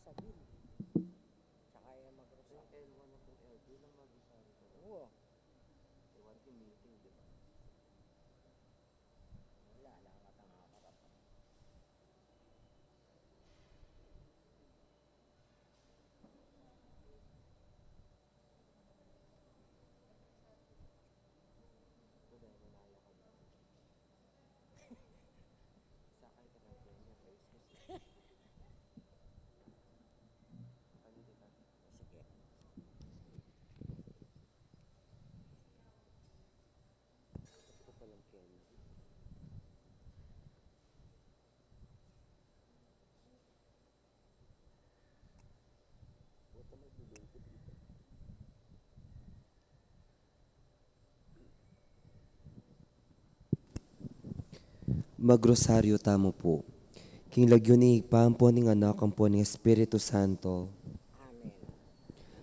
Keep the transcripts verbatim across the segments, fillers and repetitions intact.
Sabi. Tsaka yung mag-, L one at L two na mag-isa rin. Oo. Iwan yung meeting, di ba? Wala, wala nga tanga ka pa. Sakay ka ng Kenya, guys, kasi ano, di ba? Sige. Ito palang Kenya. Magrosaryo tamu pu. King lagyu ning Ibpa, ampo ning Anak, ampo ning Espiritu Santo. Amen.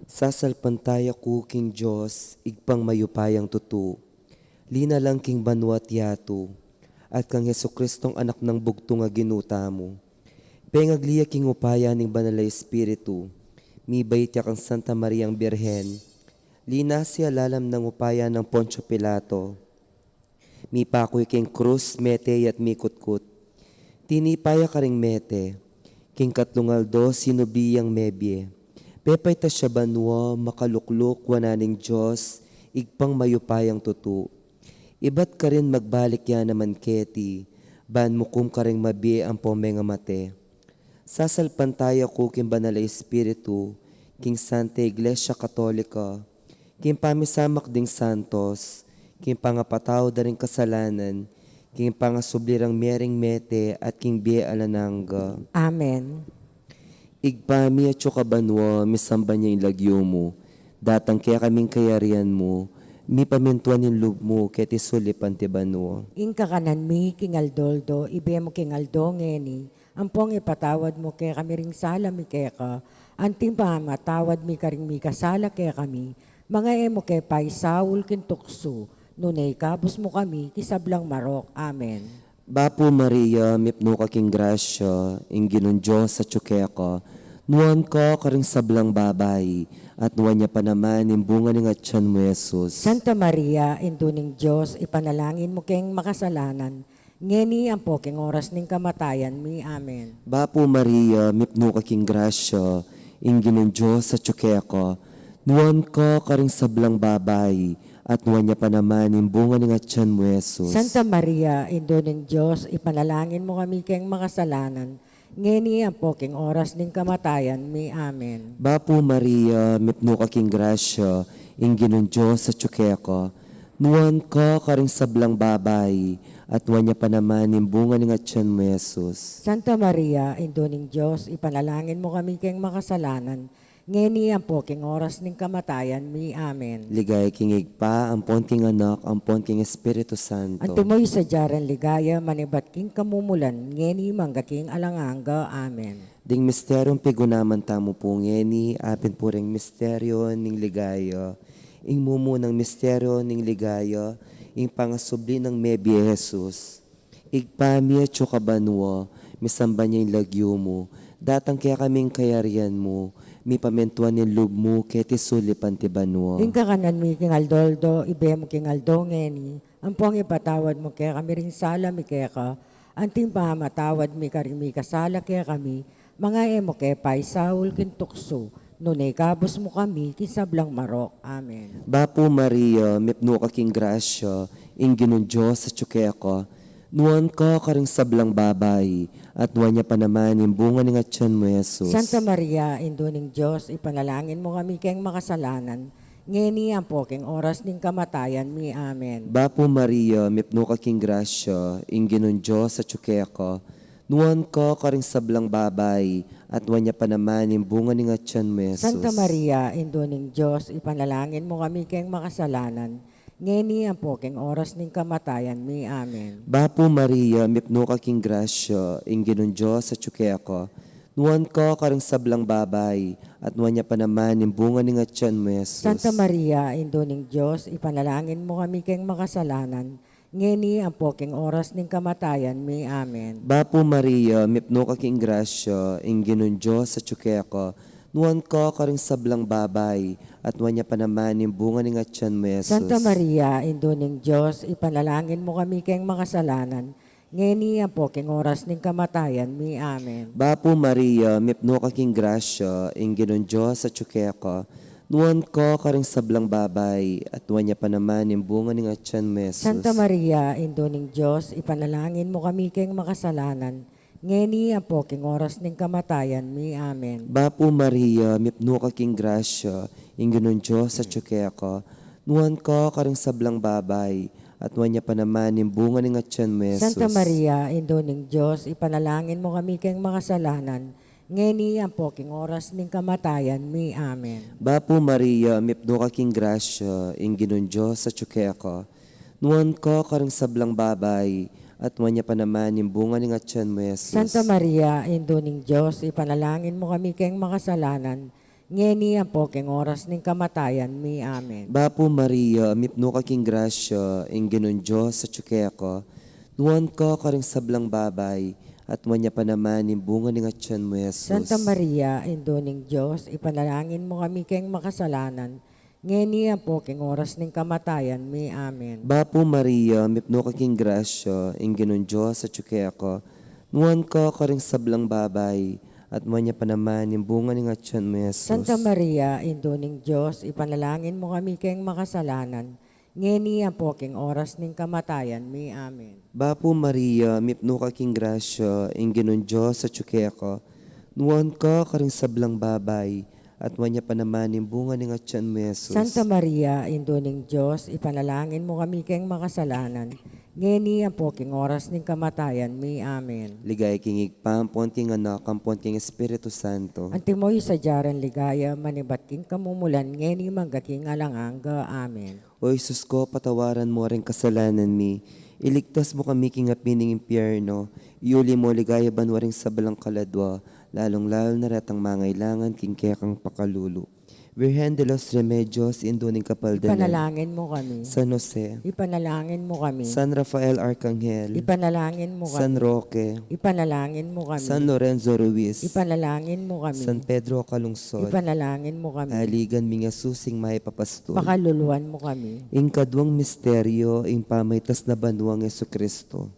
Sasalpantaya ku king Dios, Ibpang mayupayang tutu, linalang king banua at yatu, at kang Jesucristong Anak nang bugtung a Ginu tamu. Pengagli ya king upaya ning Banal a Espiritu, mibait ya kang Santa Mariang Birhen, linasi ya lalam nang upaya nang Poncio Pilato, mipaku ya king krus, mete ya at mikutkut. Tinipa ya karing mete, king katlung aldo sinubli yang mebie. Pepaitas ya banua, makalukluk wanan ning Dios, Ibpang mayupayang tutu. Ibat karin magbalik ya naman keti, ban mukum karing mabie ampo mengamate. Sasalpantaya ku king Banal a Espiritu, king Santa Iglesia Katolika, king pamisamak ding santos, king pangapatawad da ring kasalanan, king pangasubli rang mie ring mete, at king bie alang angga. Amen. Ibpa mi, atsu ka banua, misamban ya ing lagyu mu, datang kekami ing kayarian mu, mipamintuan ing lub mu, keti sulip anti banua. Ing kakanan mi king aldo-aldo, ibie mu king aldo ngeni, ampong ipatawad mu kekami ring sala mi keka, anti ing pamamatawad mi karing mikasala kekami, manga e mu ke paisaul king tuksu, nune ikabus mu kami king sablang marok. Amen. Bapu Maria, mipnu ka king grasya, ing Ginung Dios atyu keka, nuan ka karing sablang babai, at nuan ya pa naman ing bunga ning atyan mu, Jesus. Santa Maria, Indu ning Dios, ipanalangin mu keng makasalanan, ngeni ampo king oras ning kamatayan mi. Amen. Bapu Maria, mipnu ka king grasya, ing Ginung Dios atyu keka, nuan ka karing sablang babai, at nuan ya pa naman ing bunga ning atyan mu, Jesus. Santa Maria, Indu ning Dios, ipanalangin mu kami keng makasalanan, ngeni ampo king oras ning kamatayan mi. Amen. Bapu Maria, mipnu ka king grasya, ing Ginung Dios atyu keka, nuan ka karing sablang babai, at nuan ya pa naman ing bunga ning atyan mu, Jesus. Santa Maria, Indu ning Dios, ipanalangin mu kami keng makasalanan, ngeni ampo king oras ning kamatayan mi. Amen. Ligaya king Ibpa, ampon king Anak, ampon king Espiritu Santo. Antimo ing sadya rang ligaya, manibat king kamumulan, ngeni mangga king alang angga. Amen. Ding misteryung pigunaman tamu pu ngeni, apin pu reng misteryo ning ligaya. Ing mumunang misteryo ning ligaya, ing pangasubli nang mebie Jesus. Ibpa mi atyu ka banua, misamban ya ing lagyu mu, datang kekami ing kayarian mu, mipamintuan ing lub mu, keti sulip anti banua. Ing kakanan mi king aldo-aldo, ibie mu king aldo ngeni, ampong ipatawad mu kekami ring sala mi keka, anti ing pamamatawad mi karing mikasala kekami, manga e mu ke paisaul king tuksu, nune ikabus mu kami king sablang marok. Amen. Bapu Maria, mipnu ka king grasya, ing Ginung Dios atyu keka, nuan ka karing sablang babai, at nuan ya pa naman ing bunga ning atyan mu, Jesus. Santa Maria, Indu ning Dios, ipanalangin mu kami keng makasalanan, ngeni ampo king oras ning kamatayan mi. Amen. Bapu Maria, mipnu ka king grasya, ing Ginung Dios atyu keka, nuan ka karing sablang babai, at nuan ya pa naman ing bunga ning atyan mu, Jesus. Santa Maria, Indu ning Dios, ipanalangin mu kami keng makasalanan, ngeni ampo king oras ning kamatayan mi. Amen. Bapu Maria, mipnu ka king grasya, ing Ginung Dios atyu keka, nuan ka karing sablang babai, at nuan ya pa naman ing bunga ning atyan mu, Jesus. Santa Maria, Indu ning Dios, ipanalangin mu kami keng makasalanan, ngeni ampo king oras ning kamatayan mi. Amen. Bapu Maria, mipnu ka king grasya, ing Ginung Dios atyu keka, nuan ka karing sablang babai, at nuan ya pa naman ing bunga ning atyan mu, Jesus. Santa Maria, Indu ning Dios, ipanalangin mu kami keng makasalanan, ngeni ampo king oras ning kamatayan mi. Amen. Bapu Maria, mipnu ka king grasya, ing Ginung Dios atyu keka, nuan ka karing sablang babai, at nuan ya pa naman ing bunga ning atyan mu, Jesus. Santa Maria, Indu ning Dios, ipanalangin mu kami keng makasalanan, ngeni ampo king oras ning kamatayan mi. Amen. Bapu Maria, mipnu ka king grasya, ing Ginung Dios atyu keka, nuan ka karing sablang babai, at nuan ya pa naman ing bunga ning atyan mu, Jesus. Santa Maria, Indu ning Dios, ipanalangin mu kami keng makasalanan, ngeni ampo king oras ning kamatayan mi. Amen. Bapu Maria, mipnu ka king grasya, ing Ginung Dios atyu keka, nuan ka karing sablang babai, at nuan ya pa naman ing bunga ning atyan mu, Jesus. Santa Maria, Indu ning Dios, ipanalangin mu kami keng makasalanan, ngeni ampo king oras ning kamatayan mi. Amen. Bapu Maria, mipnu ka king grasya, ing Ginung Dios atyu keka, nuan ka karing sablang babai, at nuan ya pa naman ing bunga ning atyan mu, Jesus. Santa Maria, Indu ning Dios, ipanalangin mu kami keng makasalanan, ngeni ampo king oras ning kamatayan mi. Amen. Bapu Maria, mipnu ka king grasya, ing Ginung Dios atyu keka, nuan ka karing sablang babai, at nuan ya pa naman ing bunga ning atyan mu, Jesus. Santa Maria, Indu ning Dios, ipanalangin mu kami keng makasalanan, ngeni ampo king oras ning kamatayan mi. Amen. Bapu Maria, mipnu ka king grasya, ing Ginung Dios atyu keka, nuan ka karing sablang babai, at nuan ya pa naman ing bunga ning atyan mu, Jesus. Santa Maria, Indu ning Dios, ipanalangin mu kami keng makasalanan, ngeni ampo king oras ning kamatayan mi. Amen. Ligaya king Ibpa, ampon king Anak, ampon king Espiritu Santo. Antimo ing sadya rang ligaya, manibat king kamumulan, ngeni mangga king alang angga. Amen. O Jesus ko, patawaran mu ring kasalanan mi, iligtas mu kami king api ning impyerno, iuli mu king ligaya banua ring sablang kaladua, lalung-lalu na retang mangailangan king kekang pakalulu. Virgen de los Remedios, Indu ning Kapaldanan. Ipanalangin mu kami. San Jose. Ipanalangin mu kami. San Rafael Arcangel. Ipanalangin mu kami. San Roque. Ipanalangin mu kami. San Lorenzo Ruiz. Ipanalangin mu kami. San Pedro Calungsod. Ipanalangin mu kami. Aligan ming Jesus, ing mayap a pastul. Pakaluluan mu kami. Ing kaduang misteryo, ing pamaitas na banua nang Jesucristo.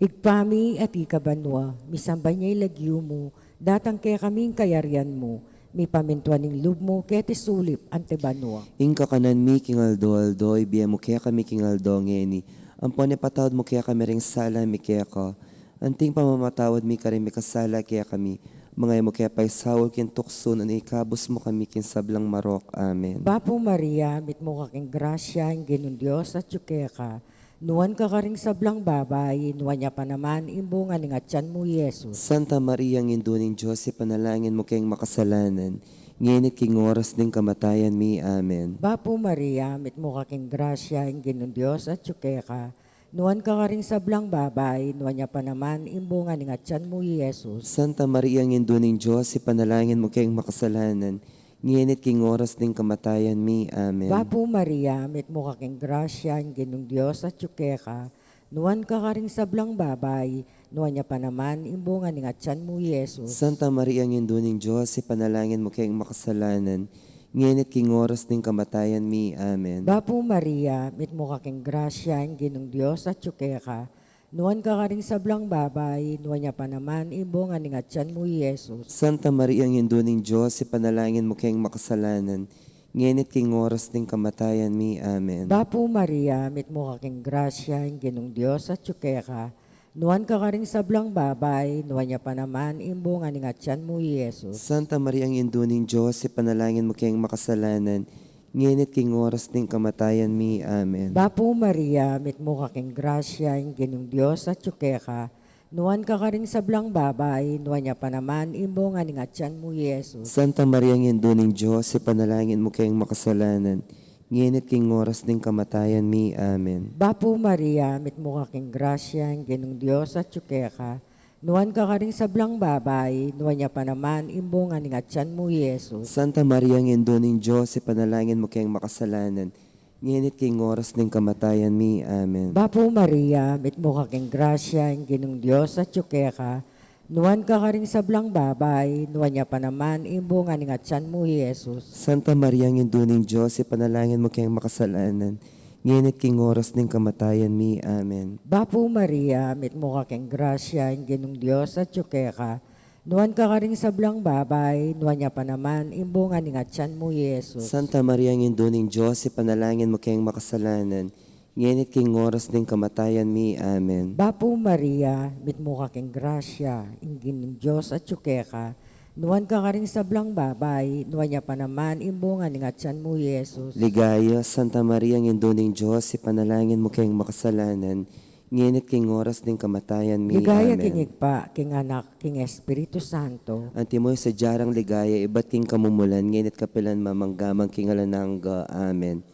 Ibpa mi, atiu ka banua, misamban ya ing lagyu mu, datang kekami ing kayarian mu, mipamintuan ing lub mu keti sulip anti banua. Ing kakanan mi king aldo-aldo, ibie mu kekami king aldo ngeni, ampon ipatawad mu kekami ring sala mi keka, anti ing pamamatawad mi karing mikasala kekami, manga e mu ke paisaul king tuksu, nune ikabus mu kami king sablang marok. Amen. Bapu Maria, mitmu ka king grasya, ing Ginung Dios atyu keka, nuan ka karing sablang babai, nuan ya pa naman ing bunga ning atyan mu, Jesus. Santa Maria, Indu ning Dios, ipanalangin mu keng makasalanan, ngeni at king oras ning kamatayan mi. Amen. Bapu Maria, mitmu ka king grasya, ing Ginung Dios atyu keka, nuan ka karing sablang babai, nuan ya pa naman ing bunga ning atyan mu, Jesus. Santa Maria, Indu ning Dios, ipanalangin mu keng makasalanan, ngeni at king oras ning kamatayan mi. Amen. Bapu Maria, mitmu ka king grasya, ing Ginung Dios atyu keka, nuan ka karing sablang babai, nuan ya pa naman ing bunga ning atyan mu, Jesus. Santa Maria, Indu ning Dios, ipanalangin mu keng makasalanan, ngeni at king oras ning kamatayan mi. Amen. Bapu Maria, mitmu ka king grasya, ing Ginung Dios atyu keka, nuan ka karing sablang babai, nuan ya pa naman ing bunga ning atyan mu, Jesus. Santa Maria, Indu ning Dios, ipanalangin mu keng makasalanan, ngeni at king oras ning kamatayan mi. Amen. Bapu Maria, mitmu ka king grasya, ing Ginung Dios atyu keka, nuan ka karing sablang babai, nuan ya pa naman ing bunga ning atyan mu, Jesus. Santa Maria, Indu ning Dios, ipanalangin mu keng makasalanan, ngeni at king oras ning kamatayan mi. Amen. Bapu Maria, mitmu ka king grasya, ing Ginung Dios atyu keka, nuan ka karing sablang babai, nuan ya pa naman ing bunga ning atyan mu, Jesus. Santa Maria, Indu ning Dios, ipanalangin mu keng makasalanan, ngeni at king oras ning kamatayan mi. Amen. Bapu Maria, mitmu ka king grasya, ing Ginung Dios atyu keka, nuan ka karing sablang babai, nuan ya pa naman ing bunga ning atyan mu, Jesus. Santa Maria, Indu ning Dios, ipanalangin mu keng makasalanan, Ngeni at king oras ning kamatayan mi. Amen. Bapu Maria, mitmu ka king grasya, ing Ginung Dios atyu keka, nuan ka karing sablang babai, nuan ya pa naman ing bunga ning atyan mu, i Jesus. Santa Maria, Indu ning Dios, ipanalangin mu keng makasalanan, ngeni at king oras ning kamatayan mi. Amen. Bapu Maria, mitmu ka king grasya, ing Ginung Dios atyu keka, nuan ka karing sablang babai, nuan ya pa naman ing bunga ning atyan mu, i Jesus. Santa Maria, Indu ning Dios, ipanalangin mu keng makasalanan, ngeni at king oras ning kamatayan mi. Amen. Bapu Maria, mitmu ka king grasya, ing Ginung Dios atyu keka, nuan ka karing sablang babai, nuan ya pa naman ing bunga ning atyan mu, i Jesus. Ligaya, Santa Maria, Indu ning Dios, ipanalangin mu keng makasalanan, ngeni at king oras ning kamatayan mi. Ligaya. Amen. King Ibpa, king Anak, king Espiritu Santo. Antimo ing sadya rang ligaya, ibat king kamumulan, ngeni at kapilan man, mangga man king alang angga. Amen.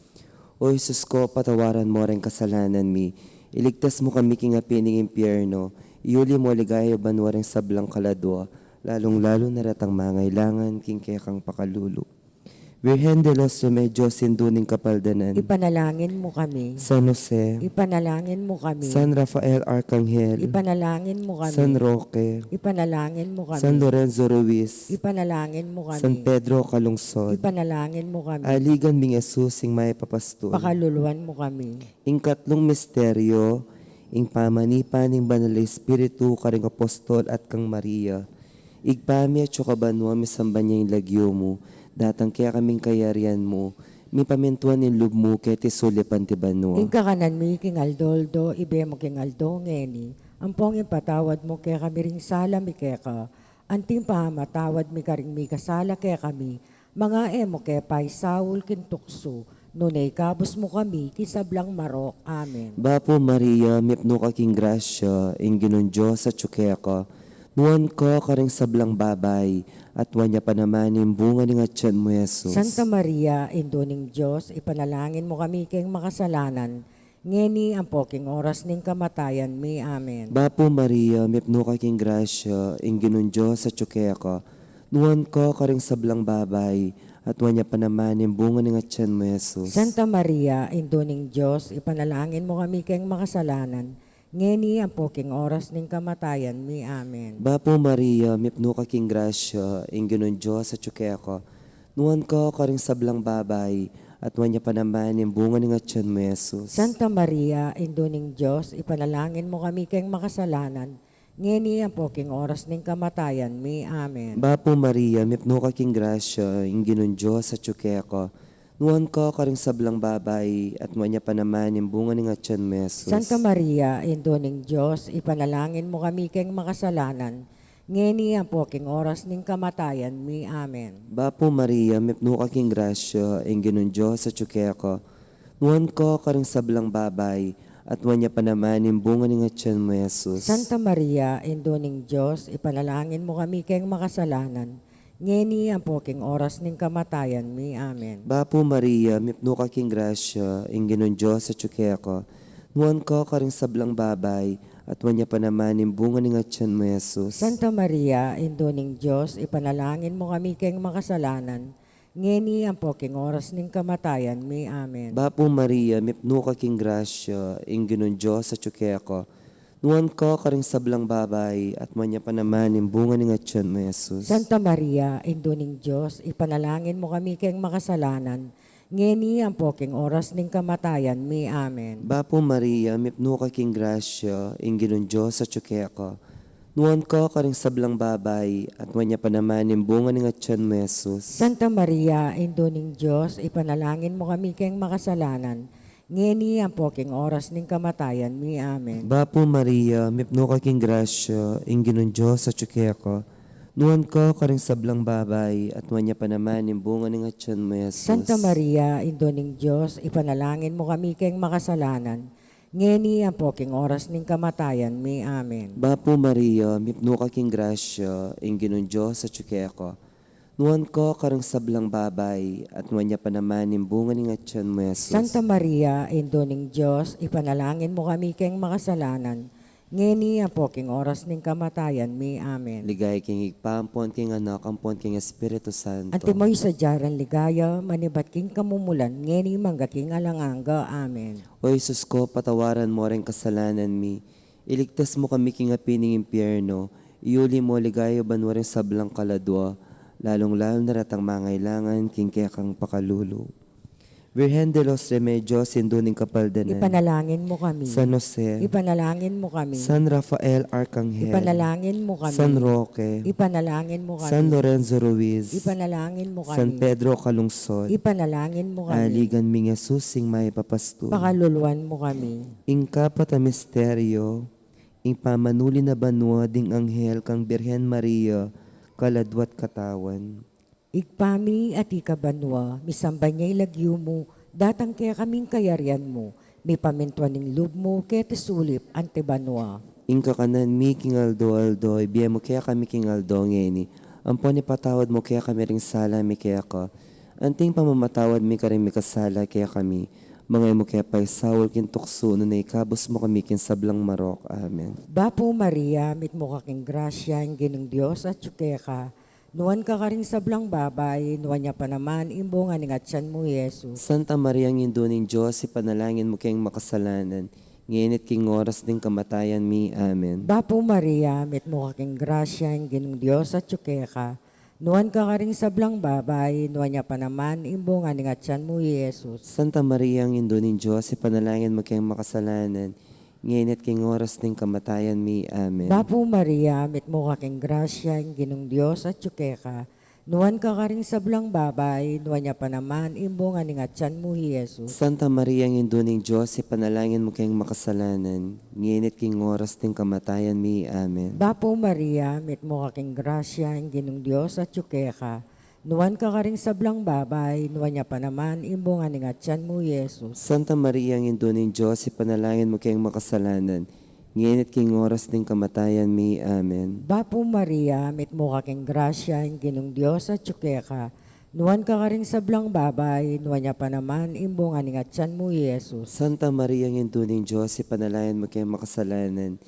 O Jesus ko, patawaran mu reng kasalanan mi, iligtas mu kami king api ning impyerno, iuli mu king ligaya banua reng sablang kaladua, lalung-lalu na retang mangailangan king kekang pakalulu. Virgen de los Remedios, Indu ning Kapaldanan. Ipanalangin mu kami. San Jose. Ipanalangin mu kami. San Rafael Arcangel. Ipanalangin mu kami. San Roque. Ipanalangin mu kami. San Lorenzo Ruiz. Ipanalangin mu kami. San Pedro Calungsod. Ipanalangin mu kami. Aligan ming Jesus, ing mayap a pastul. Pakaluluan mu kami. Ing katlung misteryo, ing pamanipa ning Banal a Espiritu karing apostol at kang Maria. Ibpa mi, atsu ka banua, misamban ya ing lagyu mu, datang kekami ing kayarian mu, mipamintuan ing lub mu keti sulip anti banua. Ing kakanan mi king aldo-aldo, ibie mu king aldo ngeni, ampong ipatawad mu kekami ring sala mi keka, anti ing pamamatawad mi karing mikasala kekami, manga e mu ke paisaul king tuksu, nune ikabus mu kami king sablang marok. Amen. Bapu Maria, mipnu ka king grasya, ing Ginung Dios atyu keka, nuan ka karing sablang babai, at nuan ya pa naman ing bunga ning atyan mu, Jesus. Santa Maria, Indu ning Dios, ipanalangin mu kami keng makasalanan, ngeni ampo king oras ning kamatayan mi. Amen. Bapu Maria, mipnu ka king grasya, ing Ginung Dios atyu keka, nuan ka karing sablang babai, at nuan ya pa naman ing bunga ning atyan mu, Jesus. Santa Maria, Indu ning Dios, ipanalangin mu kami keng makasalanan, ngeni ampo king oras ning kamatayan mi. Amen. Bapu Maria, mipnu ka king grasya, ing Ginung Dios atyu keka, nuan ka karing sablang babai, at nuan ya pa naman ing bunga ning atyan mu, Jesus. Santa Maria, Indu ning Dios, ipanalangin mu kami keng makasalanan, ngeni ampo king oras ning kamatayan mi. Amen. Bapu Maria, mipnu ka king grasya, ing Ginung Dios atyu keka, nuan ka karing sablang babai, at nuan ya pa naman ing bunga ning atyan mu, Jesus. Santa Maria, Indu ning Dios, ipanalangin mu kami keng makasalanan, ngeni ampo king oras ning kamatayan mi. Amen. Bapu Maria, mipnu ka king grasya, ing Ginung Dios atyu keka, nuan ka karing sablang babai, at nuan ya pa naman ing bunga ning atyan mu, Jesus. Santa Maria, Indu ning Dios, ipanalangin mu kami keng makasalanan, ngeni ampo king oras ning kamatayan mi. Amen. Bapu Maria, mipnu ka king grasya, ing Ginung Dios atyu keka, nuan ka karing sablang babai, at nuan ya pa naman ing bunga ning atyan mu, Jesus. Santa Maria, Indu ning Dios, ipanalangin mu kami keng makasalanan, ngeni ampo king oras ning kamatayan mi. Amen. Bapu Maria, mipnu ka king grasya, ing Ginung Dios atyu keka, nuan ka karing sablang babai, at nuan ya pa naman ing bunga ning atyan mu, Jesus. Santa Maria, Indu ning Dios, ipanalangin mu kami keng makasalanan, ngeni ampo king oras ning kamatayan mi. Amen. Bapu Maria, mipnu ka king grasya, ing Ginung Dios atyu keka, nuan ka karing sablang babai, at nuan ya pa naman ing bunga ning atyan mu, Jesus. Santa Maria, Indu ning Dios, ipanalangin mu kami keng makasalanan, ngeni ampo king oras ning kamatayan mi. Amen. Bapu Maria, mipnu ka king grasya, ing Ginung Dios atyu keka, nuan ka karing sablang babai, at nuan ya pa naman ing bunga ning atyan mu, Jesus. Santa Maria, Indu ning Dios, ipanalangin mu kami keng makasalanan, ngeni ampo king oras ning kamatayan mi. Amen. Bapu Maria, mipnu ka king grasya, ing Ginung Dios atyu keka, nuan ka karing sablang babai, at nuan ya pa naman ing bunga ning atyan mu, Jesus. Santa Maria, Indu ning Dios, ipanalangin mu kami keng makasalanan, Ngeni ampo king oras ning kamatayan mi. Amen. Ligaya king Ibpa, ampon king Anak, ampon king Espiritu Santo. Antimo ing sadya rang ligaya, manibat king kamumulan, ngeni mangga king alang angga. Amen. O Jesus ko, patawaran mo ring kasalanan mi, iligtas mo kami king api ning impyerno, iyuli mo king ligaya banua ring sablang kaladua, lalung-lalu na retang mangailangan king kekang pakalulu. Virgen de los Remedios, Indu ning Kapaldanan. Ipanalangin mo kami. San Jose. Ipanalangin mo kami. San Rafael Arcangel. Ipanalangin mo kami. San Roque. Ipanalangin mo kami. San Lorenzo Ruiz. Ipanalangin mo kami. San Pedro Calungsod. Ipanalangin mo kami. Aligan mi ning Jesus, ing mayap a pastul. Pakaluluan mo kami. Ing kapat a misteryo, ing pamanuli na banua ding anghel kang Birhen Maria, kaladua at katawan. Ibpa mi, atiu ka banua, misamban ya ing lagyu mu, datang kekami ing kayarian mu, mipamintuan ing lub mu, keti sulip anti banua. Ing kakanan mi king aldo-aldo, ibie mu kekami king aldo ngeni, ampon ipatawad mu kekami ring sala mi keka, anti ing pamamatawad mi karing mikasala kekami, manga e mu ke paisaul king tuksu, nune ikabus mu kami king sablang marok. Amen. Bapu Maria, mitmu ka king grasya, ing Ginung Dios atyu keka, nuan ka karing sablang babai, nuan ya pa naman ing bunga ning atyan mu, i Jesus. Santa Maria, Indu ning Dios, ipanalangin mu keng makasalanan, ngeni at king oras ning kamatayan mi. Amen. Bapu Maria, mitmu ka king grasya, ing Ginung Dios atyu keka, nuan ka karing sablang babai, nuan ya pa naman ing bunga ning atyan mu, i Jesus. Santa Maria, Indu ning Dios, ipanalangin mu keng makasalanan, ngeni at king oras ning kamatayan mi. Amen. Bapu Maria, mitmu ka king grasya, ing Ginung Dios atyu keka, nuan ka karing sablang babai, nuan ya pa naman ing bunga ning atyan mu, i Jesus. Santa Maria, Indu ning Dios, ipanalangin mu keng makasalanan, ngeni at king oras ning kamatayan mi. Amen. Bapu Maria, mitmu ka king grasya, ing Ginung Dios atyu keka, nuan ka karing sablang babai, nuan ya pa naman ing bunga ning atyan mu, i Jesus. Santa Maria, Indu ning Dios, ipanalangin mu keng makasalanan, ngeni at king oras ning kamatayan mi. Amen. Bapu Maria, mitmu ka king grasya, ing Ginung Dios atyu keka, nuan ka karing sablang babai, nuan ya pa naman ing bunga ning atyan mu, i Jesus. Santa Maria, Indu ning Dios, ipanalangin mu keng makasalanan,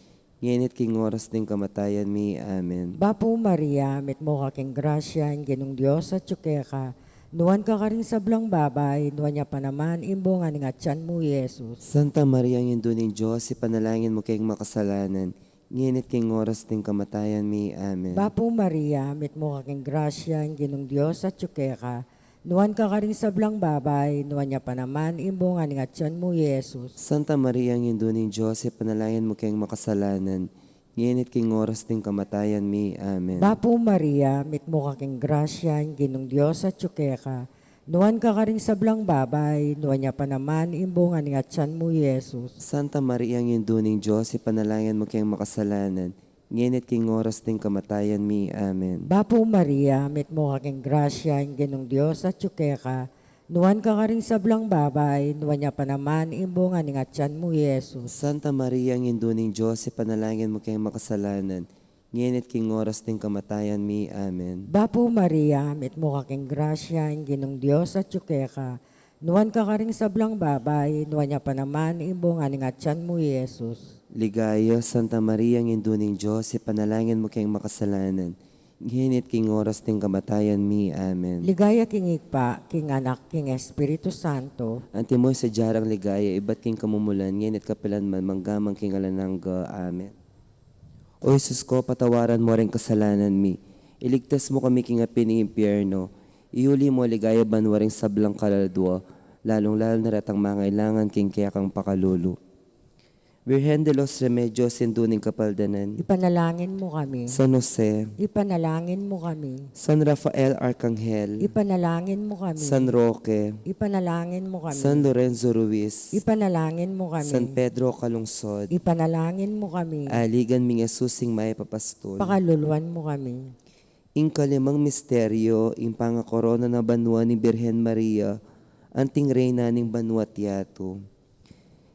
ngeni at king oras ning kamatayan mi. Amen. Bapu Maria, mitmu ka king grasya, ing Ginung Dios atyu keka, nuan ka karing sablang babai, nuan ya pa naman ing bunga ning atyan mu, i Jesus. Santa Maria, Indu ning Dios, ipanalangin mu keng makasalanan, ngeni at king oras ning kamatayan mi. Amen. Bapu Maria, mitmu ka king grasya, ing Ginung Dios atyu keka, nuan ka karing sablang babai, nuan ya pa naman ing bunga ning atyan mu, i Jesus. Santa Maria, Indu ning Dios, ipanalangin mu keng makasalanan, ngeni at king oras ning kamatayan mi. Amen. Bapu Maria, mitmu ka king grasya, ing Ginung Dios atyu keka, nuan ka karing sablang babai, nuan ya pa naman ing bunga ning atyan mu, i Jesus. Santa Maria, Indu ning Dios, ipanalangin mu keng makasalanan, ngeni at king oras ning kamatayan mi. Amen. Bapu Maria, mitmu ka king grasya, ing Ginung Dios atyu keka, nuan ka karing sablang babai, nuan ya pa naman ing bunga ning atyan mu, i Jesus. Santa Maria, Indu ning Dios, ipanalangin mu keng makasalanan, ngeni at king oras ning kamatayan mi. Amen. Bapu Maria, mitmu ka king grasya, ing Ginung Dios atyu keka, nuan ka karing sablang babai, nuan ya pa naman ing bunga ning atyan mu, i Jesus. Ligaya, Santa Maria, Indu ning Dios, ipanalangin mu keng makasalanan, ngeni at king oras ning kamatayan mi. Amen. Ligaya king Ibpa, king Anak, king Espiritu Santo. Antimo ing sadya rang ligaya, ibat king kamumulan, ngeni at kapilan man, mangga man king alang angga. Amen. O Jesus ko, patawaran mo ring kasalanan mi, iligtas mo kami king api ning impyerno, iyuli mo king ligaya banua ring sablang kaladua, lalung-lalu na retang mangailangan king kekang pakalulu. Virgen de los Remedios, Indu ning Kapaldanan. Ipanalangin mo kami. San Jose. Ipanalangin mo kami. San Rafael Arcangel. Ipanalangin mo kami. San Roque. Ipanalangin mo kami. San Lorenzo Ruiz. Ipanalangin mo kami. San Pedro Calungsod. Ipanalangin mo kami. Aligan mi ning Jesus, ing mayap a pastul. Pakaluluan mo kami. Ing kalimang misteryo, ing pangakorona na banua ning Birhen Maria anting Reyna ning banua at yatu.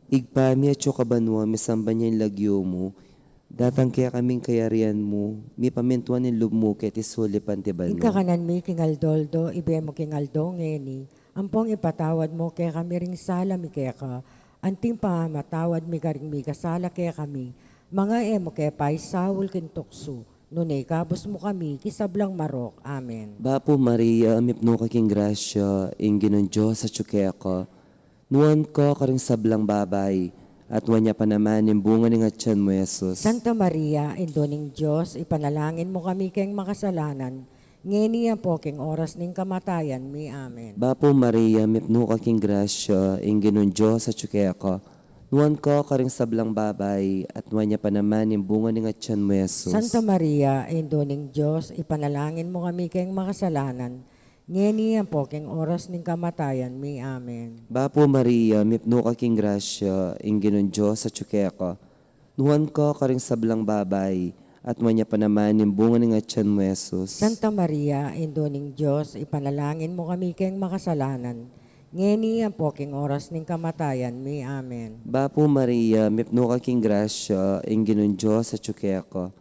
Ibpa mi, atsu ka banua, misamban ya ing lagyu mu, datang kekami ing kayarian mu, mipamintuan ing lub mu keti sulip anti banua. Ing kakanan mi king aldo-aldo, ibie mu king aldo ngeni, ampong ipatawad mu kekami ring sala mi keka, anting pamamatawad mi karing mikasala kekami, Manga e mu ke paisaul king tuksu, nune ikabus mu kami king sablang marok. Amen. Bapu Maria, mipnu ka king grasya, ing Ginung Dios atyu keka. Nuan ka karing sablang babai, at nuan ya pa naman ing bunga ning atyan mu, Jesus. Santa Maria, Indu ning Dios, ipanalangin mu kami keng makasalanan, ngeni ampo king oras ning kamatayan mi. Amen. Bapu Maria, mipnu ka king grasya, ing Ginung Dios atyu keka. Nuan ka karing sablang babai, at nuan ya pa naman ing bunga ning atyan mu, Jesus. Santa Maria, Indu ning Dios, ipanalangin mu kami keng makasalanan, ngeni ampo king oras ning kamatayan mi. Amen. Bapu Maria, mipnu ka king grasya, ing Ginung Dios atyu keka. Nuan ka karing sablang babai, at nuan ya pa naman ing bunga ning atyan mu, Jesus. Santa Maria, Indu ning Dios, ipanalangin mu kami keng makasalanan, ngeni ampo king oras ning kamatayan mi. Amen. Bapu Maria, mipnu ka king grasya, ing Ginung Dios atyu keka.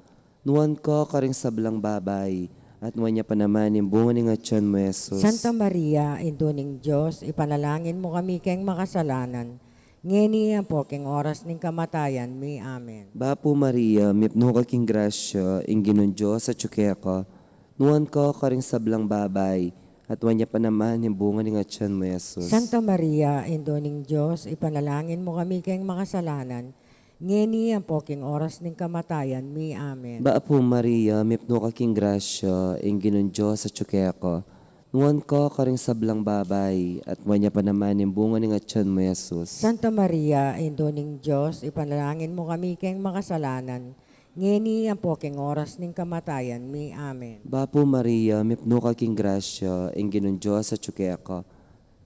Nuan ka karing sablang babai, at nuan ya pa naman ing bunga ning atyan mu, Jesus. Santa Maria, Indu ning Dios, ipanalangin mu kami keng makasalanan, ngeni ampo king oras ning kamatayan mi. Amen. Bapu Maria, mipnu ka king grasya, ing Ginung Dios atyu keka. Nuan ka karing sablang babai, at nuan ya pa naman ing bunga ning atyan mu, Jesus. Santa Maria, Indu ning Dios, ipanalangin mu kami keng makasalanan, ngeni ampo king oras ning kamatayan mi. Amen. Bapu Maria, mipnu ka king grasya, ing Ginung Dios atyu keka. Nuan ka karing sablang babai, at nuan ya pa naman ing bunga ning atyan mu, Jesus. Santa Maria, Indu ning Dios, ipanalangin mu kami keng makasalanan, ngeni ampo king oras ning kamatayan mi. Amen. Bapu Maria, mipnu ka king grasya, ing Ginung Dios atyu keka.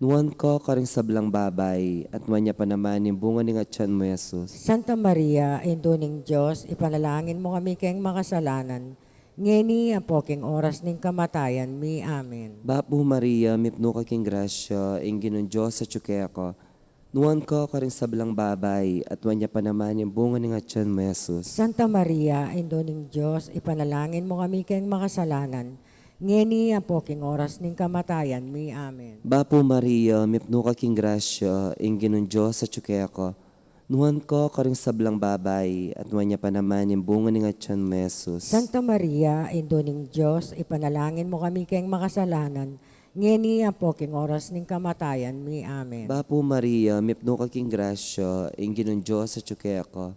Nuan ka karing sablang babai, at nuan ya pa naman ing bunga ning atyan mu, Jesus. Santa Maria, Indu ning Dios, ipanalangin mu kami keng makasalanan, ngeni ampo king oras ning kamatayan mi. Amen. Bapu Maria, mipnu ka king grasya, ing Ginung Dios atyu keka. Nuan ka karing sablang babai, at nuan ya pa naman ing bunga ning atyan mu, Jesus. Santa Maria, Indu ning Dios, ipanalangin mu kami keng makasalanan, ngeni ampo king oras ning kamatayan mi. Amen. Bapu Maria, mipnu ka king grasya, ing Ginung Dios atyu keka. Nuan ka karing sablang babai, at nuan ya pa naman ing bunga ning atyan mu, Jesus. Santa Maria, Indu ning Dios, ipanalangin mu kami keng makasalanan, ngeni ampo king oras ning kamatayan mi. Amen. Bapu Maria, mipnu ka king grasya, ing Ginung Dios atyu keka.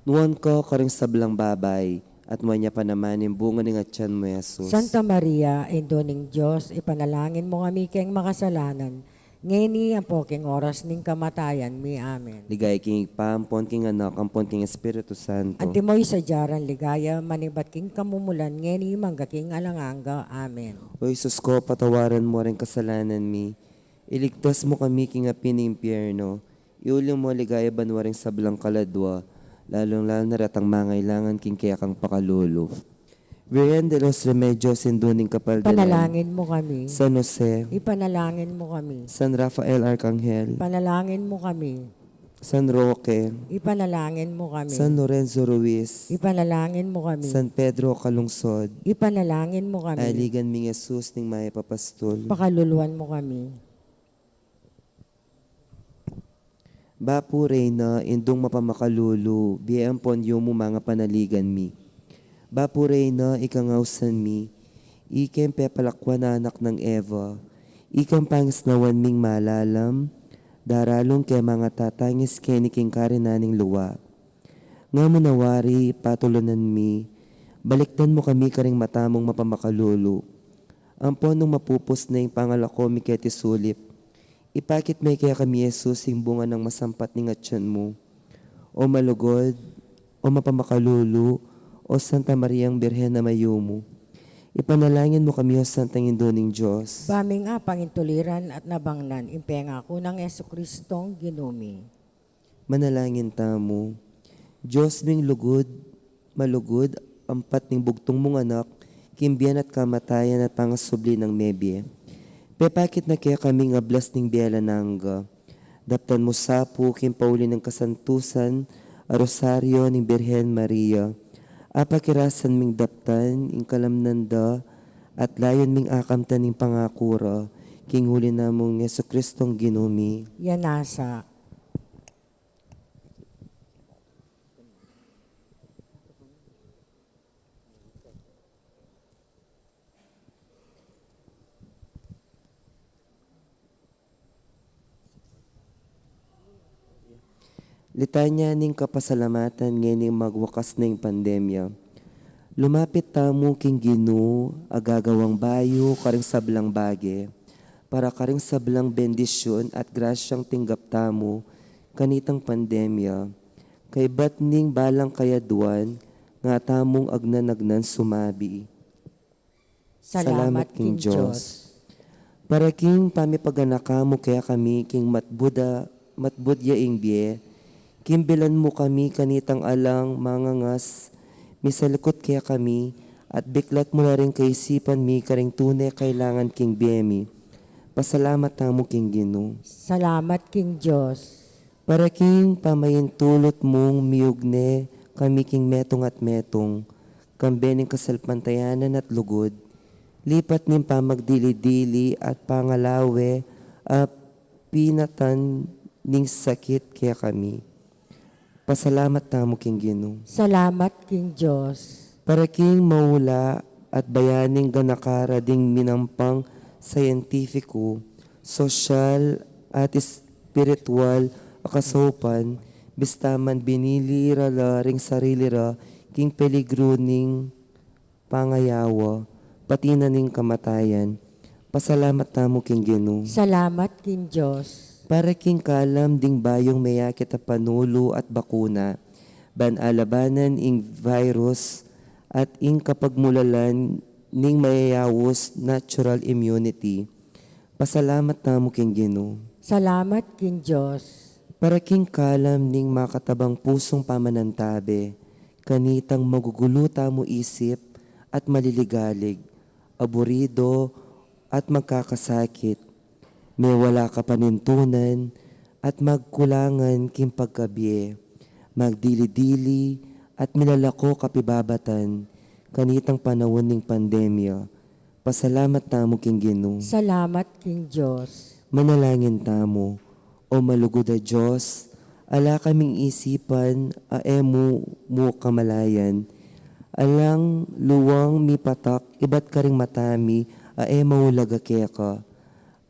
Nuan ka karing sablang babai, at nuan ya pa naman ing bunga ning atyan mu, Jesus. Santa Maria, Indu ning Dios, ipanalangin mu kami keng makasalanan, ngeni ampo king oras ning kamatayan mi. Amen. Ligaya king Ibpa, ampon king Anak, ampon king Espiritu Santo. Antimo ing sadya nang ligaya, manibat king kamumulan, ngeni mangga king alang angga. Amen. O Jesus ko, patawaran mu ring kasalanan mi, iligtas mu kami king api ning impyerno, iuli mu king ligaya banua ring sablang kaladua, lalung-lalu na retang mangailangan king kekang pakalulu. Virgen de los Remedios, Indu ning Kapaldanan. Ipanalangin mu kami. San Jose. Ipanalangin mu kami. San Rafael Arkanghel. Ipanalangin mu kami. San Roque. Ipanalangin mu kami. San Lorenzo Ruiz. Ipanalangin mu kami. San Pedro Calungsod. Ipanalangin mu kami. Aligan ming Jesus ning mayap a pastul. Pakaluluan mu kami. Bapu Reyna, Indung mapamakalulu, bie ampon yumu mangapanaligan mi. Bapu Reyna, ikang ausan mi, ikeng pepalakwan a anak nang Eva, ikang pangisnawan ming malalam, daralung keng mangatatangis keni king karinan ning lua. Nga mu na wari, patulunan mi, balikdan mu kami karing mata mung mapamakalulu. Ampon nung mapupus na ing pangalako mi keti sulip, ipakit me kekami i Jesus, ing bunga nang masampat ning atian mu. O malugud, o mapamakalulu, o Santa Mariang Birhen a mayumu, ipanalangin mu kami, o Santang Indu ning Dios. Ba ming apangintuliran at nabangnan ing pengaku nang Jesucristong Ginu mi. Manalangin tamu. Dios ming lugud, malugud, ampat ning bugtung mung Anak, king bie na at kamatayan at pangasubli nang mebie, pepakit na kekami ing ablas ning bie alang angga. Daptan mu sa pu king pauli ning kasantusan a Rosario ning Birhen Maria. Apakirasan ming daptan ing kalamnan da at layun ming akamtan ing pangaku ra, king uli na mung Jesucristong Ginu mi. Yan na sa. Litanya ning kapasalamatan ngening magwakas neng pandemya. Lumapit tamu king Ginu, a gagawang bayu karing sablang bage, para karing sablang bendisyun at grasyang tinggap tamu kanitang pandemya, kaybat ning balang kayaduan nga tamung agnan-agnan sumabi. Salamat king Dios. Para king pamipaganaka mu kekami king matbud a, matbud ya ing bie, kimbilan mu kami kanitang alang mangangas, misalikut kekami, at biklat mu la ring kaisipan mi karing tune kailangan king bie mi. Pasalamat tamu king Ginu. Salamat king Dios. Para king pamaintulut mung miugne kami king metung at metung, kambe ning kasalpantayanan at lugud, lipat ning pamagdili-dili at pangalawe a pinatan ning sakit kekami. Pasalamat tamu king Ginu. Salamat king Dios. Para king maula at bayaning ganaka ra ding minampang scientifico, sosyal, at espiritual a kasaupan, bista man binili ra la ring sarili ra king peligru ning pangayawa, pati na ning kamatayan. Pasalamat tamu king Ginu. Salamat king Dios. Para king kalam ding bayung meyakit a panulu at bakuna, ban alabanan ing virus at ing kapagmulalan ning mayayaus natural immunity. Pasalamat tamu king Ginu. Salamat king Dios. Para king kalam ning makatabang pusung pamanantabe, kanitang magugulu tamu isip at maliligalig, aburido at magkakasakit, mewala kapanintunan at magkulangan king pagkabie, magdili-dili at milalako kapibabatan, kanitang panaun ning pandemya. Pasalamat tamu king Ginu. Salamat king Dios. Manalangin tamu. O malugud a Dios, ala kaming isipan a e mu mu kamalayan. Alang luwang mipatak ibat karing mata mi a e maulaga keka.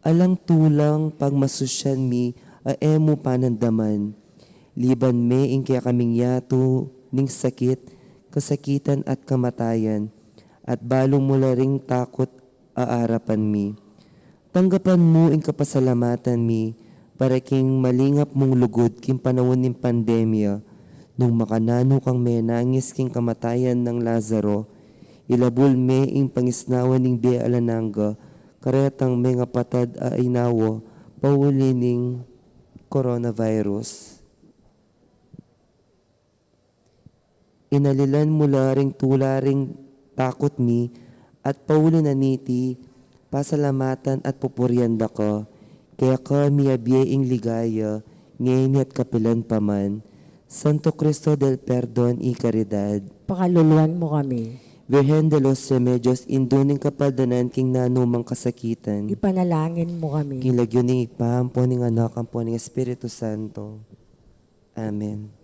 Alang tulang pagmasusyan mi a e mu panandaman. Liban me ing kekaming yatu ning sakit, kasakitan at kamatayan, at balu mu la ring takut a arapan mi. Tanggapan mu ing kapasalamatan mi para king malingap mung lugud king panaun ning pandemya, nung makananu kang menangis king kamatayan nang Lazaro, ilabul me ing pangisnawan ning bie alang angga karetang mengapatad a inawa pauli ning coronavirus. Inalilan mu la ring tula ring takut mi, at pauli na niti, pasalamatan at pupurian da ka, keka miyabie ing ligaya, ngeni at kapilan pa man. Santo Cristo del Perdon y Caridad. Pakaluluan mu kami. Virgen de los Remedios, indu ning kapaldanan king nanumang kasakitan. Ipanalangin mu kami. King lagyu ning Ibpa, ampo ning Anak, ampo ning Espiritu Santo. Amen.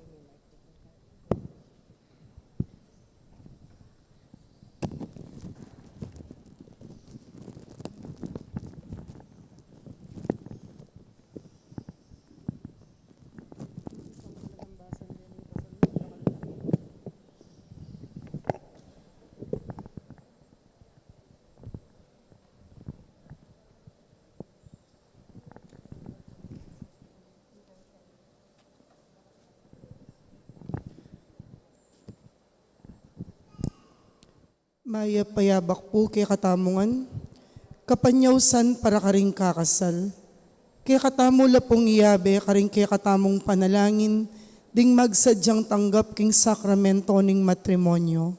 Mayap a yabak pu kekatamu ngan. Kapanyausan para karing kakasal. Kekatamu la pung iyabe karing kekatamung panalangin ding magsadyang tanggap king sakramento ning matrimonyo.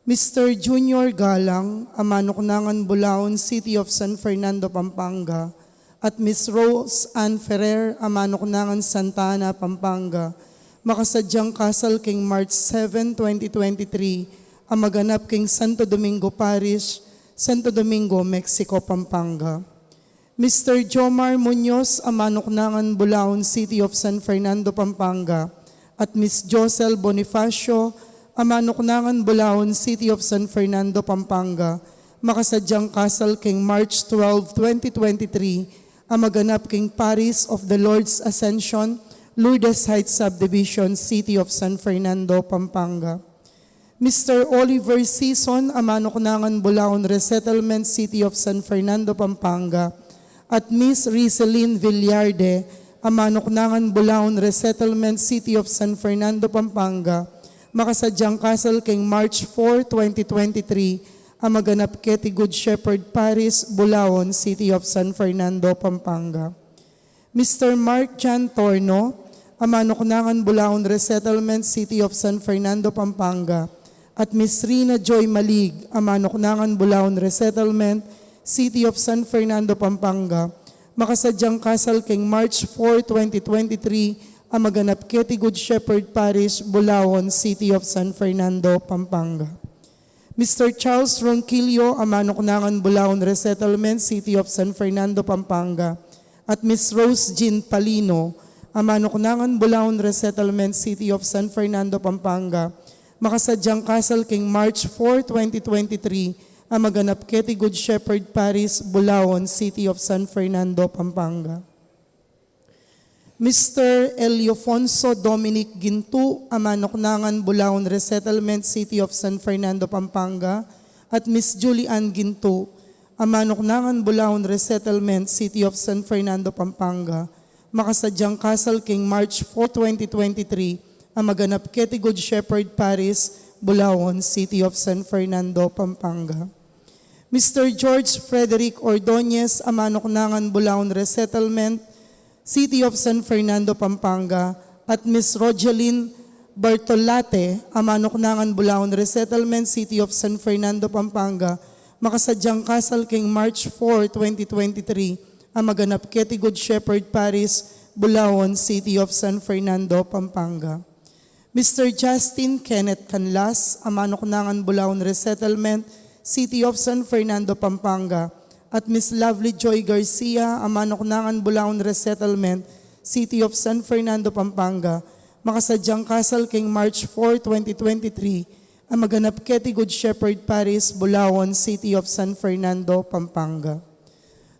Mister Junior Galang, a manuknangan Bulaon, City of San Fernando, Pampanga, at Miss Rose Ann Ferrer, a manuknangan Santa Ana, Pampanga, makasadyang kasal king March seven, twenty twenty-three, a maganap king Santo Domingo Parish, Santo Domingo, Mexico, Pampanga. Mister Jomar Muñoz, a manuknangan Bulaon, City of San Fernando, Pampanga, at Miss Josel Bonifacio, a manuknangan Bulaon, City of San Fernando, Pampanga, makasadyang kasal king March twelve, twenty twenty-three, a maganap king Parish of the Lord's Ascension, Lourdes Heights Subdivision, City of San Fernando, Pampanga. Mister Oliver Sison, a manuknangan Bulaon Resettlement, City of San Fernando, Pampanga, at Miss Rizelin Villarde, a manuknangan Bulaon Resettlement, City of San Fernando, Pampanga, makasadyang kasal keng March four, twenty twenty-three, a maganap keti Good Shepherd Parish, Bulaon, City of San Fernando, Pampanga. Mister Mark John Torno, a manuknangan Bulaon Resettlement, City of San Fernando, Pampanga, at Miss Rina Joy Malig, a manuknangan Bulaon Resettlement, City of San Fernando, Pampanga, makasadyang kasal keng March four, twenty twenty-three, a maganap keti Good Shepherd Parish, Bulaon, City of San Fernando, Pampanga. Mister Charles Ronquillo, a manuknangan Bulaon Resettlement, City of San Fernando, Pampanga, at Miss Rose Jean Palino, a manuknangan Bulaon Resettlement, City of San Fernando, Pampanga, makasadyang kasal keng March four, twenty twenty-three, a maganap keti Good Shepherd Parish, Bulaon, City of San Fernando, Pampanga. Mister Eliofonso Dominic Gintu, a manuknangan Bulaon Resettlement, City of San Fernando, Pampanga, at Miss Julie Ann Gintu, a manuknangan Bulaon Resettlement, City of San Fernando, Pampanga, makasadyang kasal keng March four, twenty twenty-three, a maganap keti Good Shepherd Parish, Bulaon, City of San Fernando, Pampanga. Mister George Frederick Ordonez, a manuknangan Bulaon Resettlement, City of San Fernando, Pampanga, at Miss Rogeline Bartolate, a manuknangan Bulaon Resettlement, City of San Fernando, Pampanga, makasadyang kasal keng March four, twenty twenty-three, a maganap keti Good Shepherd Parish, Bulaon, City of San Fernando, Pampanga. Mister Justin Kenneth Canlas, a manuknangan Bulaon Resettlement, City of San Fernando, Pampanga, at Miss Lovely Joy Garcia, a manuknangan Bulaon Resettlement, City of San Fernando, Pampanga, makasadyang kasal keng March four, twenty twenty-three, a maganap keti Good Shepherd Parish, Bulaon, City of San Fernando, Pampanga.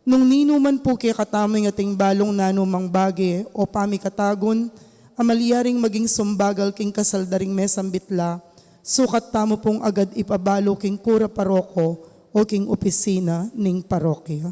Nung ninuman pu kekatamu ing ating balung nanumang bage o pamikatagun, a malyaring maging sumbagal king kasal da ring mesambit la, sukat tamu pung agad ipabalu king kura paroko o king opisina ning parokya.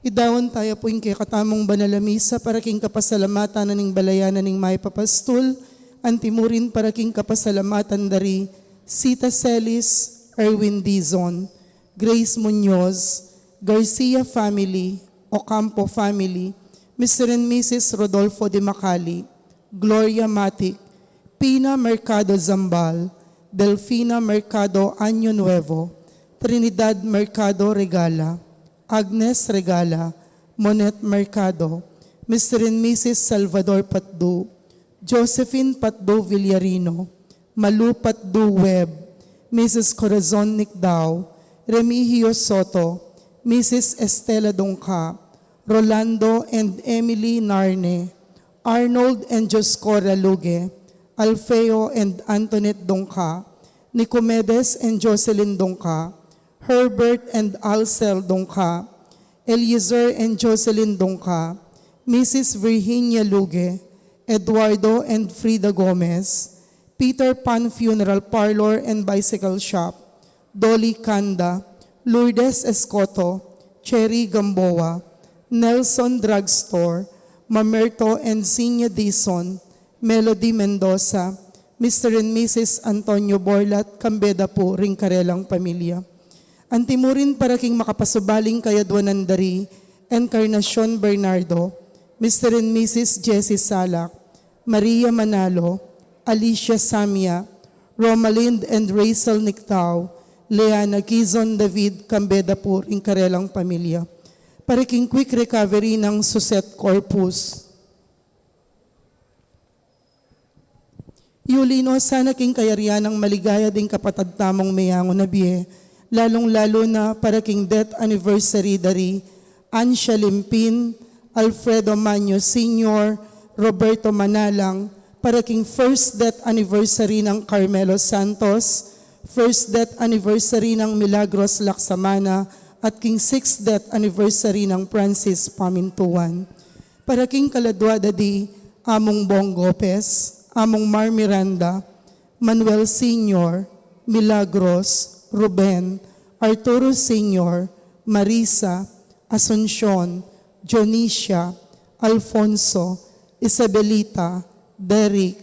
Idaun taya pu ing kekatamung banal a misa para king kapasalamatan na ning balayan na ning mayap a pastul, antimurin para king kapasalamatan da ri Sita Celis, Erwin Dizon, Grace Muñoz, Garcia family, Ocampo family, Mister and Missus Rodolfo de Macali, Gloria Matic, Pina Mercado Zambal, Delfina Mercado Año Nuevo, Trinidad Mercado Regala, Agnes Regala, Monet Mercado, Mister and Missus Salvador Patdu, Josephine Patdu Villarino, Malu Patdu Webb, Missus Corazon Nicdao, Remigio Soto, Missus Estela Dungca, Rolando and Emily Narne, Arnold and Dioscora Luge, Alfeo and Antoinette Dungca, Nicomedes and Jocelyn Dungca, Herbert and Alcel Dungca, Eliezer and Jocelyn Dungca, Missus Virginia Luge, Eduardo and Frida Gomez, Peter Pan Funeral Parlor and Bicycle Shop, Dolly Canda, Lourdes Escoto, Cherry Gamboa, Nelson Drugstore, Mamerto and Zinia Dizon, Melody Mendoza, Mister and Missus Antonio Borlat, kambe da pu ring karelang pamilya. Antimurin para king makapasubaling kayadwanan da ri Encarnacion Bernardo, Mister and Missus Jessie Salak, Maria Manalo, Alicia Samia, Romalind and Rachel Nictao, Leana Gizon David, kambe da pu ring karelang pamilya. Para king quick recovery nang Suset Corpus. Yuli no sana king kayarian nang maligaya ding kapatad tamung meyangu na bie, lalung-lalu na para king death anniversary da ri Ancia Limpin, Alfredo Manyo Senior, Roberto Manalang, para king first death anniversary nang Carmelo Santos, first death anniversary nang Milagros Laksamana at king sixth death anniversary nang Francis Pamintuan. Para king kaladua da di Among Bong Gopez, Among Mar Miranda, Manuel Senior, Milagros, Ruben, Arturo Senior, Marisa, Asuncion, Dionisia, Alfonso, Isabelita, Derek,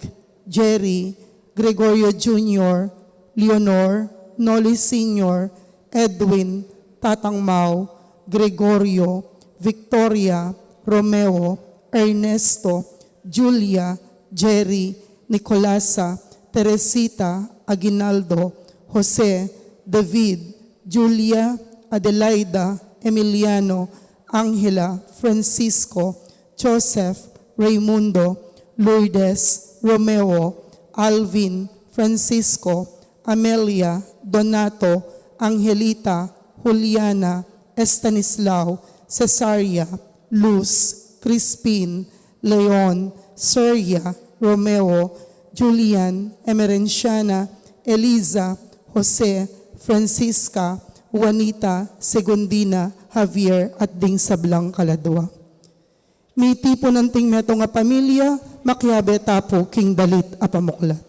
Jerry, Gregorio Junior, Leonor, Noli Senior, Edwin, Tatang Mau, Gregorio, Victoria, Romeo, Ernesto, Julia, Jerry, Nicolasa, Teresita, Aguinaldo, Jose, David, Julia, Adelaida, Emiliano, Angela, Francisco, Joseph, Raimundo, Lourdes, Romeo, Alvin, Francisco, Amelia, Donato, Angelita, Juliana, Estanislao, Cesaria, Luz, Crispin, Leon, Seria, Romeo, Julian, Emerenciana, Eliza, Jose, Francisca, Juanita, Segundina, Javier, at ding sablang kaladua. Mitipun anting metung a pamilya, makiabe ta pu king dalit a pamuklat.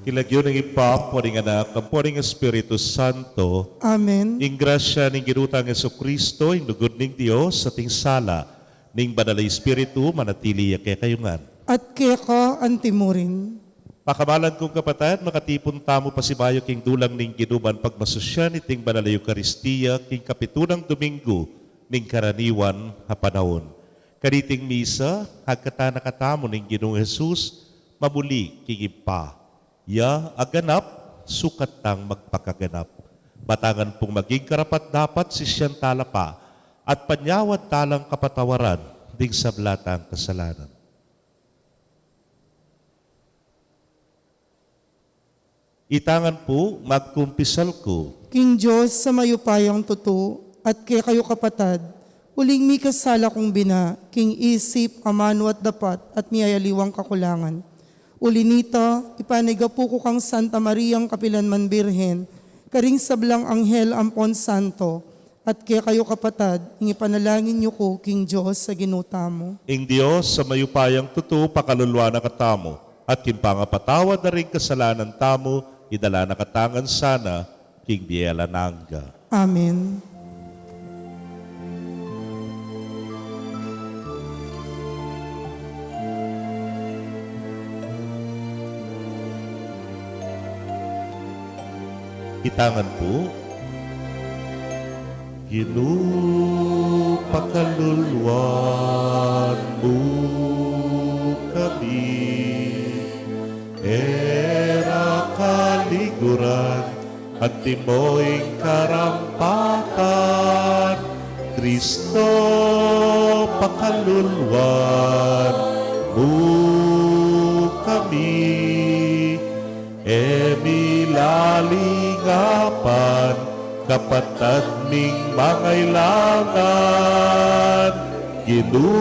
King lagyu ning Ibpa, ampo ning Anak, ampo ning Espiritu Santo. Amen. Ing grasya ning Ginu tang Jesucristo, ing lugud ning Dios, at ing sala ning Banal a Espiritu, manatili ya kekayu ngan. At keka antimurin. Pakamalan kung kapatad, makatipun tamu pasibayu king dulang ning Ginu ban pagmasusyan iting Banal a Eukaristia king kapitunang Domingo ning karaniwan a panaun. Kaniting misa, agkatan na katamu ning Ginung Jesus, mamuli king Ibpa. Ya a ganap, sukat tang magpakaganap. Matangan pung maging karapat-dapat sisian tala pa, at panyawad talang kapatawaran ding sabla tang kasalanan. Itangan pu, magkumpisal ku. King Dios a mayupayang tutu, at kekayu kapatad, uling mikasala kung bina, king isip, amanu at dapat, at miyayaliwang kakulangan. Uli nita, ipanigapu ku kang Santa Mariang kapilan man Birhen, karing sablang anghel ampon santo, at kekayu kapatad, ing ipanalangin yu ku king Dios a Ginu tamu. Ing Dios a mayupayang tutu, pakaluluan na katamu, at king pangapatawad na ring kasalanan tamu, idala na katamu ngan sana king bie alang angga. Amen. Itangan pu. Ginu, pakaluluan mu kami, e ra kaliguran, antimo ing karampatan. Kristo, pakaluluan mu kami, e mi lalingapan, kapatad ming mangailangan. Ginu,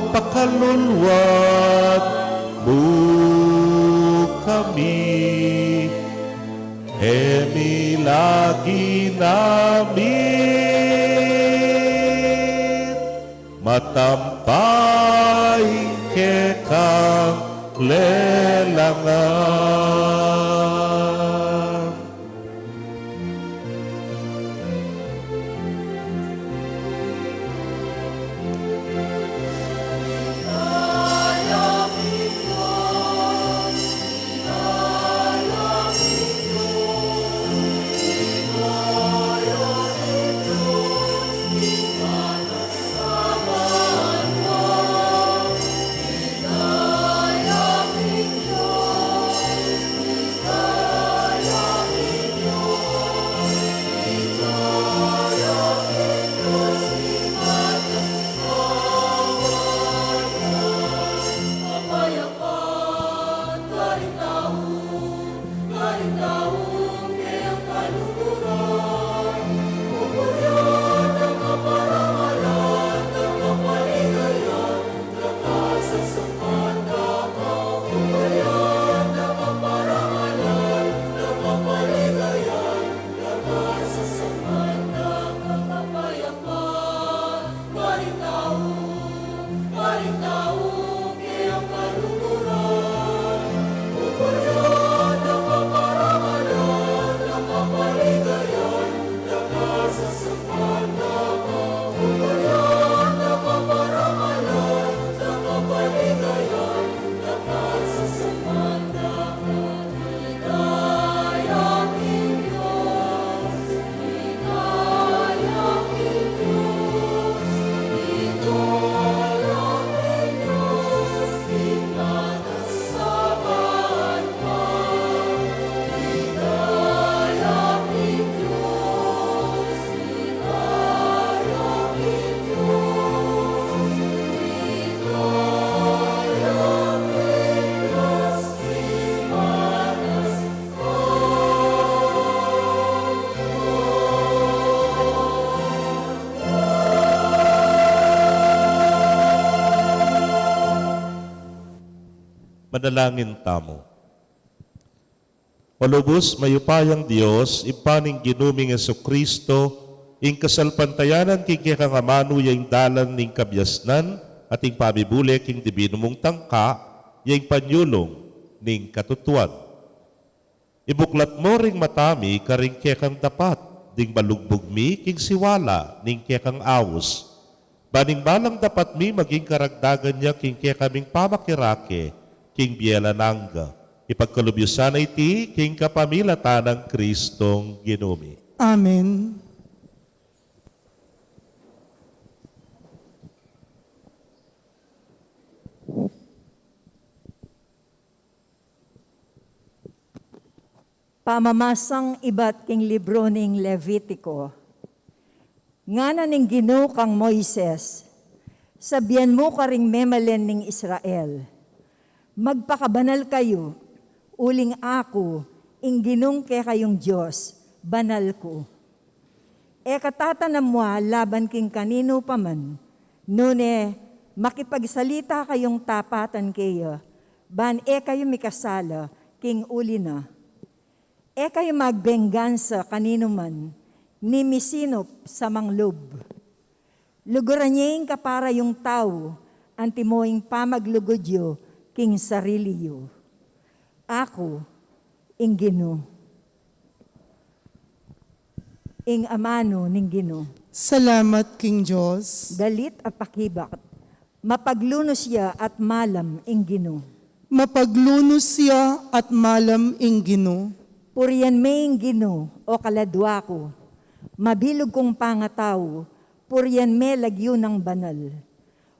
pakaluluan mu kami, e mi la ginamit, matampa ing kekang lelangan. Manalangin tamu. O lubus mayupayang Dios, Ibpa ning Ginu ming Jesucristo, ing kasalpantayanan king kekang amanu ya ing dalan ning kabiasnan, at ing pamibule king dibinu mung tangka ya ing panyulung ning katutuan. Ibuklat mu ring mata mi karing kekang dapat, ding malugbug mi king siwala ning kekang aus. Ban ing balang dapat mi maging karagdagan ya king kekaming pamakirake king bie alang angga. Ipagkalub yu sana iti king kapamilatan nang Kristong Ginu mi. Amen. Pamamasang ibat king libru ning Levitiko. Ngana ning Ginu kang Moises, sabian mu karing memalen ning Israel, magpakabanal kayu, uling aku, ing Ginung kekayung Dios, banal ku. E ka tatanamwa laban king kaninu pa man, nune makipagsalita kayung tapatan keya, ban e kayu mikasala king uli na. E kayu magbengansa kaninu man, ni misinup sa manglub. Luguran ye ing kapara yung tau, antimo ing pamaglugud yu king sarili yu. Aku, ing Ginu. Ing amanu ning Ginu. Salamat king Dios. Dalit a pakibat. Mapaglunus ya at malam ing Ginu. Mapaglunus ya at malam ing Ginu. Purian me ing Ginu, o kaladwa ku. Mabilug kung pangatau, purian me lagyu nang banal.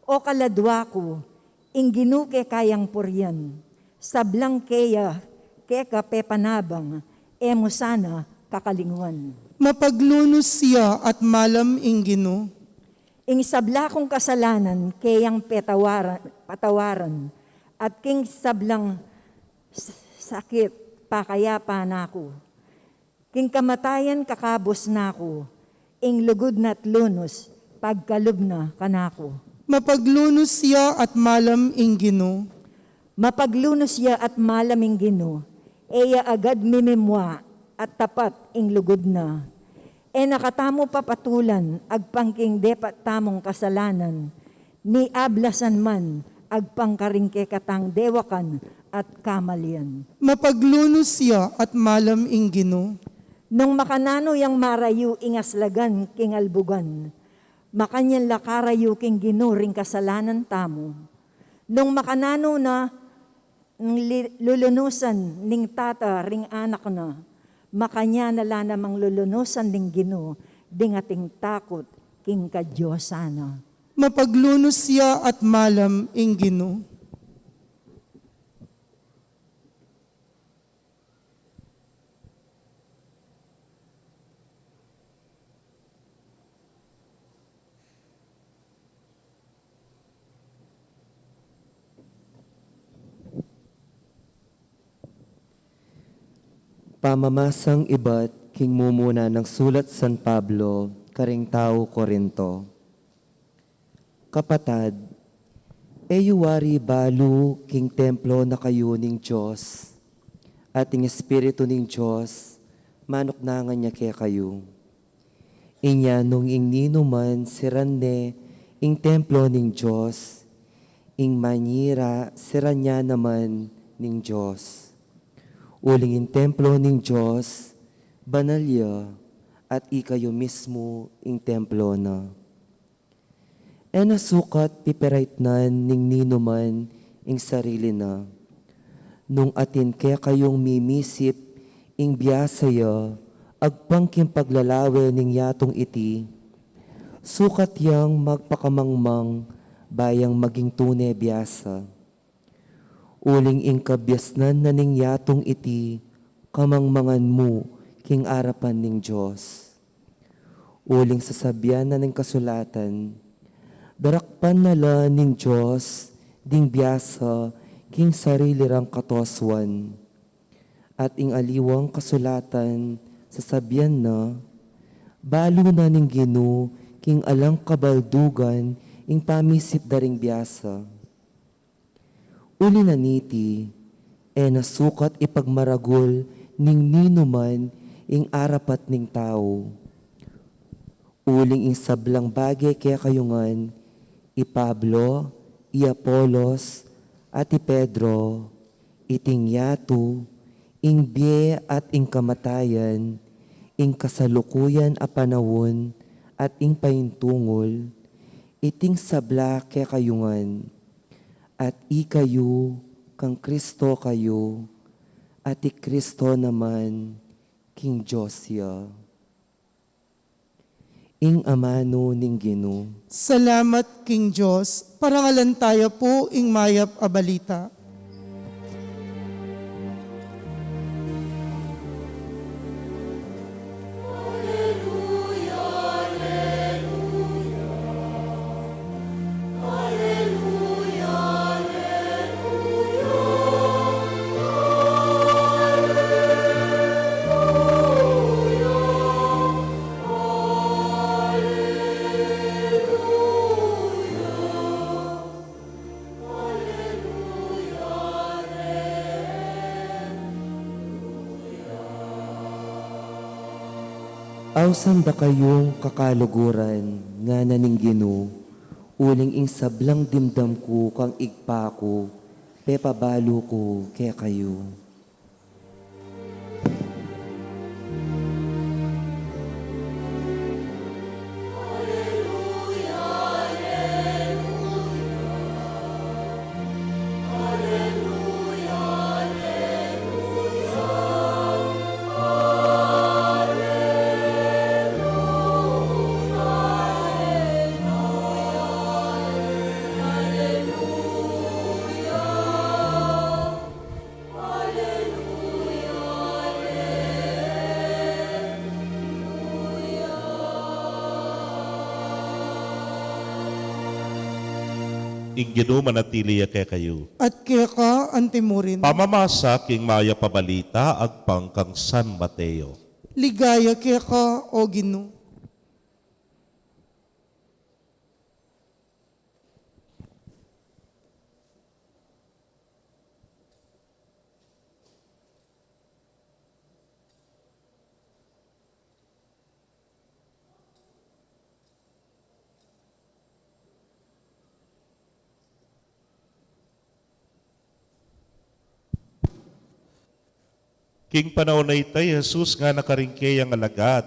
O kaladwa ku, ing Ginu keka yang purian. Sablang keya, keka pepanabang, e mu sana kakalingwan. Mapaglunus ya at malam ing Ginu. Ing sabla kung kasalanan keyang petawaran, patawaran, at king sablang s-, sakit pakayapan na ku. King kamatayan kakabus na ku, ing lugud na't lunus pagkalub na kanaku. Mapaglunus ya at malam ing Ginu. Mapaglunus ya at malam ing Ginu, e ya agad mimimwa at tapat ing lugud na. E na katamu papatulan agpang king depat tamung kasalanan, ni ablasan man agpang karing kekatang dewakan at kamalian. Mapaglunus ya at malam ing Ginu. Nung makananu yang marayu ing aslagan king albugan, makanyan la karayu king Ginu ring kasalanan tamu. Nung makananu na ning li-, lulunusan ning tata ring anak na, makanyan na la namang lulunusan ning Ginu ding ating takut king kadiosan na. Mapaglunus ya at malam ing Ginu. Pamamasang ibat king mumuna nang sulat San Pablo karing tau Corinto. Kapatad, e yu wari balu king templo na kayu ning Dios, at ing Espiritu ning Dios manuknangan ya kekayu. Inya nung ing ninuman siran ne ing templo ning Dios, ing manyira siran ya naman ning Dios. Uling ing templo ning Dios banal ya, at ikayu mismu ing templo na. E na sukat pipiraitnan ning ninuman ing sarili na. Nung atin kekayung mimisip ing biasa ya agpang king paglalawe ning yatung iti, sukat yang magpakamangmang ba yang maging tune biasa. Uling ing kabiasnan na ning yatung iti, kamangmangan mu king arapan ning Dios. Uling sasabian na ning kasulatan, darakpan na la ning Dios ding biasa king sarili rang katosuan. At ing aliwang kasulatan sasabian na, balu na ning Ginu king alang kabaldugan ing pamisip da ring biasa. Uli na niti, e na sukat ipagmaragul ning ninuman ing arapat ning tau. Uling ing sablang bage kekayu ngan, i Pablo, i Apolos, at i Pedro, iting yatu, Ing bie at ing kamatayan, ing kasalukuyan a panaun at ing paintungul, iting sabla kekayu ngan, at ikayu kang Kristo kayu, at i Kristo naman king Dios ya. Ing amanu ning Ginu. Salamat king Dios. Parangalan taya pu ing mayap a balita. Ausan da kayung kakaluguran, ngana ning Ginu, uling ing sablang dimdam ku kang Ibpa ku, pepabalu ku kekayu. Ing Ginu manatili ya kekayu. At keka antimurin. Pamamasa king mayap a balita agpang kang San Mateo. Ligaya keka, O Ginu. King panaun a ita, i Jesus ngana karing keyang alagad,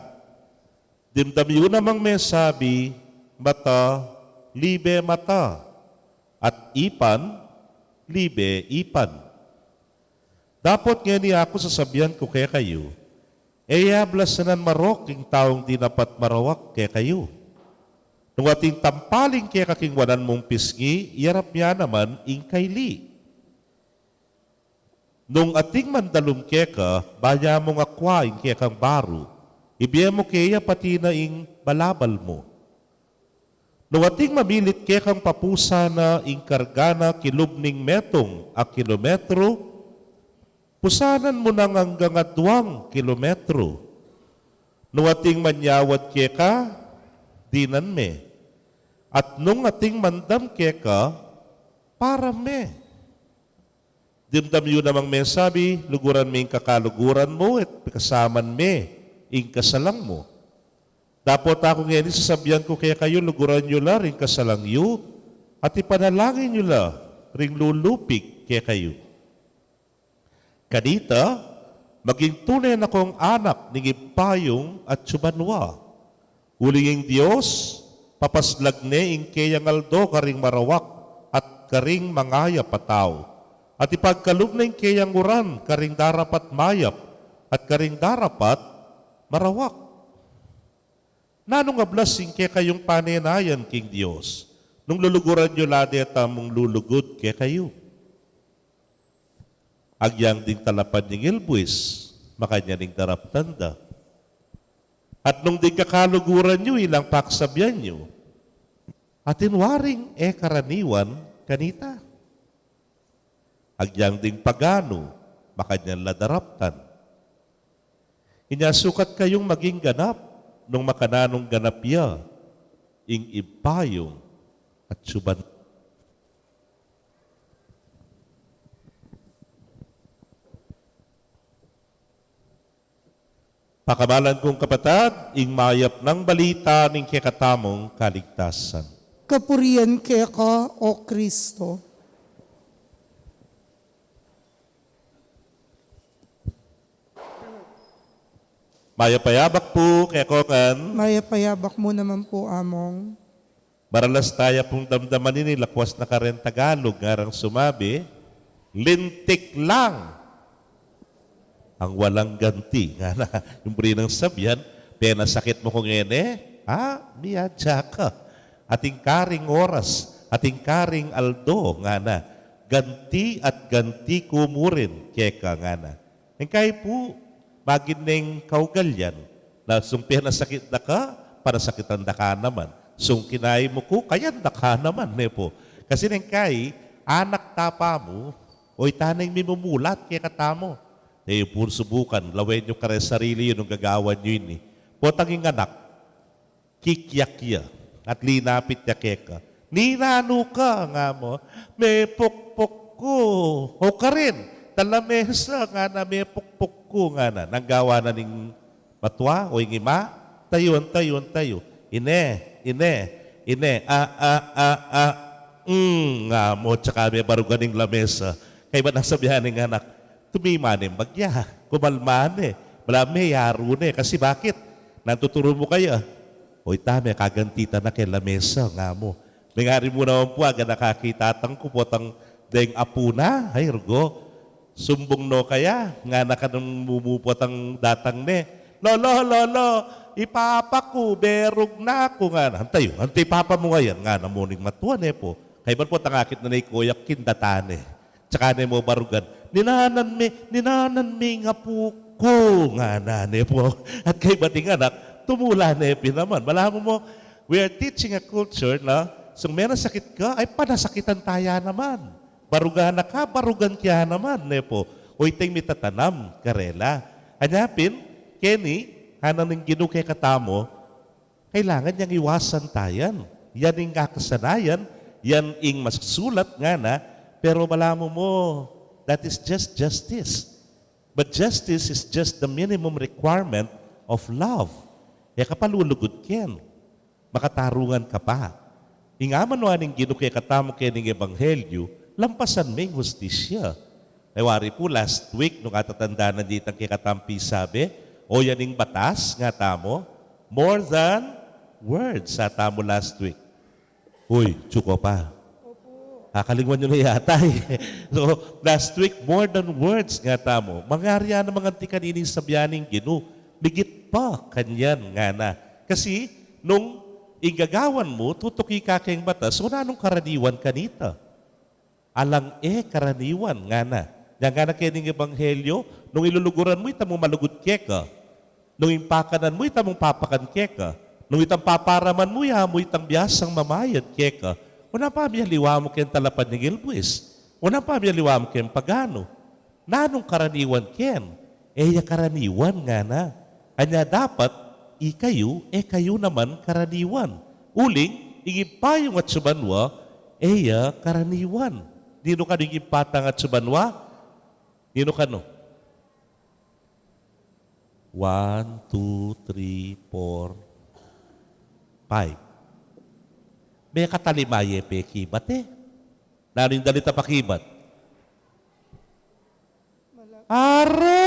dimdam yu namang mesabi, mata libe mata, at ipan libe ipan. Dapot ngeni aku sasabian ku kekayu, e ya ablasan marok ing taung dinapat marawak kekayu. Nung ating tampaling keka king wanan mung pisngi, iyarap ya naman ing kaili. Nung ating mandalum keka, baya mung akua ing kekang baru, ibie mu keya pati na ing balabal mu. Nung ating mamilit kekang papusan na ing karga na kilub ning metung a kilometru, pusanan mu nang anggang aduang kilometru. Nung ating manyawad keka, dinan me. At nung ating mandam keka, param me. Dimdam yu namang mesabi, luguran me ing kakaluguran mu, at pikasaman me ing kasalang mu. Dapot aku ngeni sasabian ku kekayu, luguran yu la ring kasalang yu, at ipanalangin yu la ring lulupig kekayu. Kanita, maging tune na kong anak ning Ibpa yung atsu banua. Uling ing Dios, papaslag ne ing keyang aldo karing marawak at karing mangayap a tau, at ipagkalub ne ing keyang uran karing darapat mayap at karing darapat marawak. Nanung ablas ing kekayung panenayan king Dios, nung luluguran yu la deta mung lulugud kekayu? Agyang ding talapad ning ilbwis, makanyan ing daraptan da. At nung ding kakaluguran yu ilang paksabian yu, atin waring e karaniwan kanita. Agyang ding paganu, makanyan la daraptan. Inya sukat kayung maging ganap, nung makananung ganap ya ing Ibpa yung atsu ban- Pakamalan kung kapatad, ing mayap nang balita ning kekatamung kaligtasan. Kapurian keka, O Kristo. Mayap a abak pu kekongan. Mayap a abak mu naman pu, Among. Maralas taya pung damdaman ini, lakwas na karen Tagalog, ngarang sumabi, "Lintik lang ang walang ganti." Ngana, ing buri nang sabyan, penasakit mu ku ngeni, ha? Miyadya ka. Atin karing oras, atin karing aldo, ngana. Ganti at ganti ku mu rin keka, ngana. Ing kai pu, maging neng kaugalian, na sung penasakit da ka, panasakitan da ka naman. Sung kinai mu ku, kayan da ka naman, ne pu. Kasi neng kai, anak tapa mu, o ita neng mimumulat kekatamu. E yu pung subukan, lawen yu kare sarili yu nung gagawan yu ini. Potang ing anak, kikyak ya, at linapit ya keka. "Ninanu ka?" nga mu. "Mepukpuk ku." "O karin, ta lamesa," ngana, "mepukpuk ku," ngana. Nanu ing gawa na ning matua o ing ima? "Tayu, tayu, tayu." "Ine, ine, ine, a, a, a, a, mm," nga mu, tsaka mebarugan ing lamesa. Kaybat nang sabyan ning anak, tumima ne ing bagya, kumalma ne, balamu meyaru ne, kasi bakit? Nanu ing tuturu mu kaya? "O ita, mekaganti ta na keng lamesa," nga mu. Mengari mu naman pu, aga na kaki tatang ku, potang deng apu na, ay rugo. "Sumbung no kaya?" ngana kanung mumu potang datang ne. "Lolo, lolo, i papa ku, berug na ku," ngana. "Antayu, antayu i papa mu ngayan?" ngana mu ning matua, ne pu. Kaybat potang akit na ne i kuya, kinda ta ne. Tsaka ne mu barugan, "Ninanan me, ninanan me ing apu ku," ngana ne pu. At kaybat ing anak, tumula ne pin naman. Balamu mu, we are teaching a culture na sung menasakit ka, ay panasakitan taya naman. Barugan na ka, barugan ke ya naman, ne pu. O iteng mitatanam karela. Anya pin, keni, ngana ning Ginu kekatamu, kailangan yang iwasan ta yan. Yan ing kakasanayan, yan ing masusulat, ngana, pero balamu mu, that is just justice. But justice is just the minimum requirement of love. E ka pa lulugud ken, makatarungan ka pa. Ing amanu ning Ginu kekatamu kening ebanghelyu, lampasan me ing hustisya. E wari pu last week, nung atatandanan ye itang kekatamung pisabi, o yan ing batas, nga tamu, more than words, sa tamu last week. Uy, tsuko pa. Opo. Kakalingwan yu na yata e. So, last week, more than words, nga tamu. Mangyari ya namang anti kanini ing sabyan ning Ginu. Migit pa kanyan, ngana. Kasi, nung ing gagawan mu, tutuki ka keng batas, o nanung karaniwan kanita? Alang e karaniwan, ngana. Nya ngana kening ebanghelyu, nung iluluguran mu itang malugud keka, nung ing pakanan mu itang papakan keka, nung itang paparaman mu ya mu itang biasang mamayad keka, o nanu pamialiwa mu keng talapan ning ilbuis? O nanu pamialiwa mu keng paganu? Nanung karaniwan ken? E ya karaniwan, ngana. Anya dapat, ikayu, e kayu naman karaniwan. Uling, ing Ibpa yu a atsu banua, e ya karaniwan. Ninu kanu ing Ibpa tang atsu banua? Ninu kanu? One, two, three, four, five. Mekatalima ye pekibat e. Nanu ing dalita pakibat? Ara!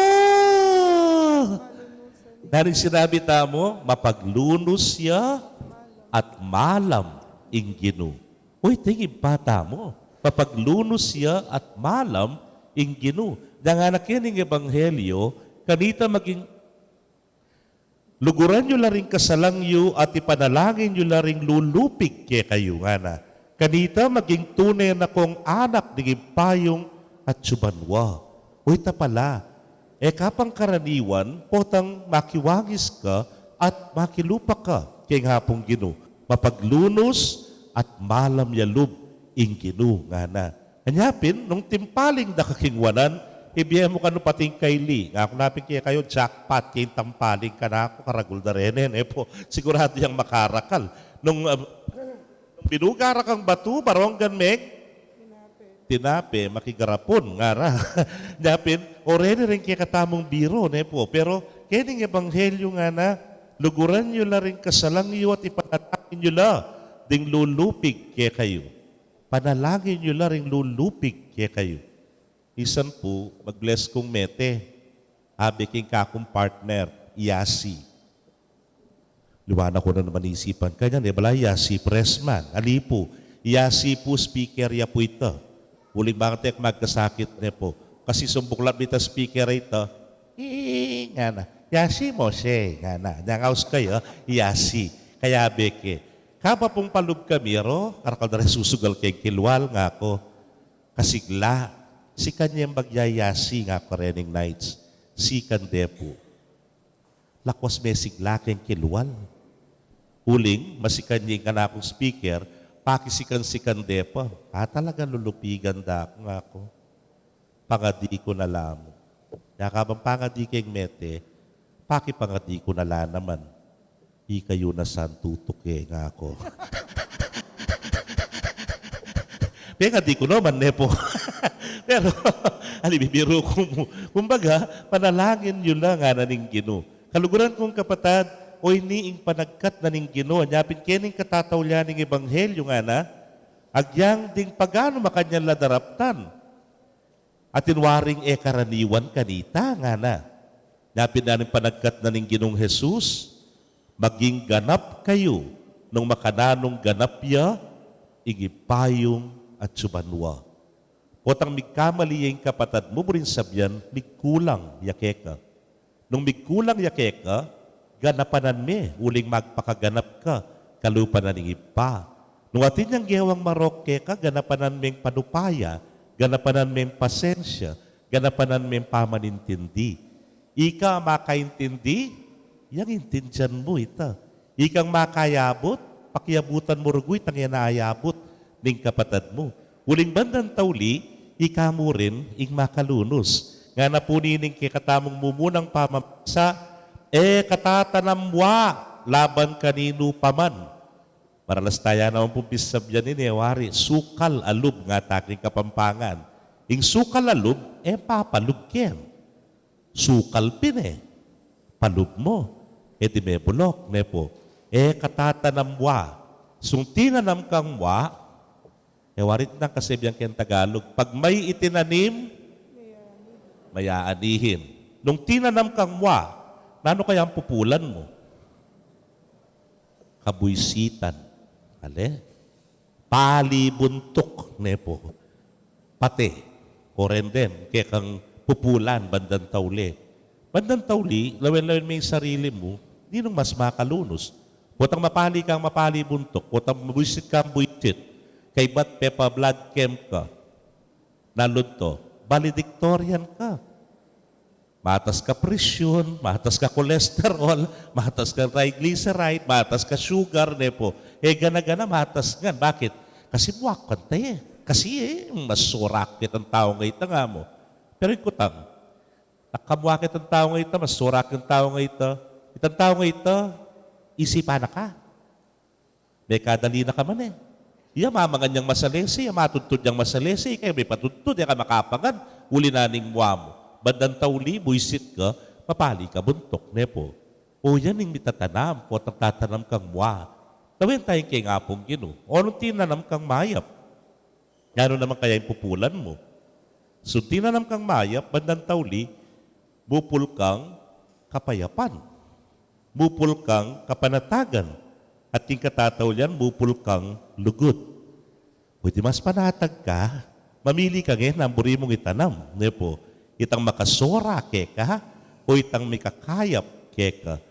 Nanu ing sinabi tamu? Mapaglunus ya at malam ing Ginu. Uy, iti ing Ibpa tamu. Mapaglunus ya at malam ing Ginu. Dang anak yan ing ebanghelyu, kanita maging Luguran yu la ring kasalang yu at ipanalangin yu la ring lulupig kekayu, ngana. Kanita maging tune na kong anak ning Ibpa yung atsu banua. Uy, ita pala, e ka pang karaniwan, potang makiwangis ka at makilupa ka keng Apung Ginu. Mapaglunus at malam ya lub ing Ginu, ngana. Anya pin, nung timpaling da ka king wanan, ibie mu kanu pating kaili. Ngaku na pin kekayu, jackpot ya ing tampaling kanaku, karagul da reni, e pu. Siguradu yang makarakal. Nung, ah, nung binuga ra kang batu, barong gan meg tinape, makigarapun, ngara. Anya pin, o reni ring kekatamung biru, ne pu. Pero, kening ebanghelyu, ngana, luguran yu la ring kasalang yu at ipanalangin yu la ding lulupig kekayu. Panalangin yu la ring lulupig kekayu. Misan pu, mag-bless kung mete. Abe king kakung partner, Yasi. Liwan ku na naman isipan kanyan, e bala ya si Pressman. Ali pu, ya si pu speaker ya pu ita. Uling bang tek magkasakit ne pu. Kasi sumbuklat mita speaker ita. Ii, ngana. Yasi mo se, ngana. Nyangaus kaya, yasi. Kaya beke. Kaba pung palub kami ro, karakal da re susugal keng kilwal, ngaku. Kasigla, sikan ye bagya yasi, ngaku, rening nights. Sikan de pu. Lakwas me sigla keng kilwal. Uling, masikan ye ing kanakung speaker, pakisikan-sikan de pa. A, talaga lulupigan da ku, ngaku. Pangadi ku na la mu. Nya kabang pangadi keng mete, pakipangadi ku na la naman. Ikayu na santutuke, ngaku. Pengadi ku naman ne pu. Pero, ali bibiru ku mu. Kumbaga, panalangin yu la, ngana ning Ginu. Kaluguran kung kapatad, o ini ing panagkat na ning Ginu. Nya pin keni ing katataulian ning ebanghelyu, ngana, agyang ding paganu makanyan la daraptan. Atin waring e karaniwan kanita, ngana. Nya pin ing panagkat na ning Ginung Jesus, maging ganap kayu nung makananung ganap ya ing Ibpa yung atsu banua. Potang migkamali ya ing kapatad mu, buring sabian, migkulang ya keka. Nung migkulang ya keka, ganapanan me, uling magpakaganap ka, kalupa na ning Ibpa. Nung atin yang gewang marok keka, ganapanan meng panupaya, ganapanan meng pasensya, ganapanan meng pamanintindi. Ika makaintindi, yang intindian mu ita. Ikang makayabut, pakiabutan mu rugu itang e na ayabut ning kapatad mu. Uling bandang tauli, ika mu rin ing makalunus. Ngana pu nining kekatamung mumunang pamamasa, e katatanam wa laban kaninu pa man. Maralas taya naman pung pisabyan ini, e wari, sukal a lub, ngana king Kapampangan. Ing sukal a lub, e papalub ken. Sukal pin e. Palub mu. E di mebulok, ne pu. E katatanam wa. Sung tinanam kang wa, e wari nang kasebian keng Tagalog, pag may itinanim, may aanihin. Nung tinanam kang wa, nanu kaya ing pupulan mu? Kabuisitan. Ale? Pali buntuk, ne pu. Pate, korenden, kekang pupulan bandang tauli. Bandang tauli, lawen-lawen me ing sarili mu, ninung mas makalunus? Potang mapali kang mapali buntuk, potang buisit kang buisit, kaybat pepa-blood chem ka, nalunto, valedictorian ka. Matas ka presyon, matas ka cholesterol, matas ka triglyceride, matas ka sugar, ne pu. E gana-gana matas ngan. Bakit? Kasi muak kanta e. Kasi e, mas sorak ketang tau ngeni, ngana mu. Pero ing kutang, nung muak ketang tau ngeni, mas sorak ketang tau ngeni. Itang tau ngeni, isipan na ka. Mekadali na ka man e. Iya mamangan yang masalese, iya matudtud yang masalese, ika e mepatudtud, e ka makapangan, uli na ning mua mu. Bandang tauli, buisit ka, mapali ka buntuk, ne pu. O yan ing mitatanam, potang tatanam kang mua. Lawen taya king Apung Ginu. O nung tinanam kang mayap, nanu naman kaya ing pupulan mu? Sung tinanam kang mayap, bandang tauli, mupul kang kapayapan. Mupul kang kapanatagan, at king katataulian, mupul kang lugud. Pwede mas panatag ka, mamili ka ngeni nung buri mung itanam, ne pu, itang makasorak keka, o itang mikakayap keka.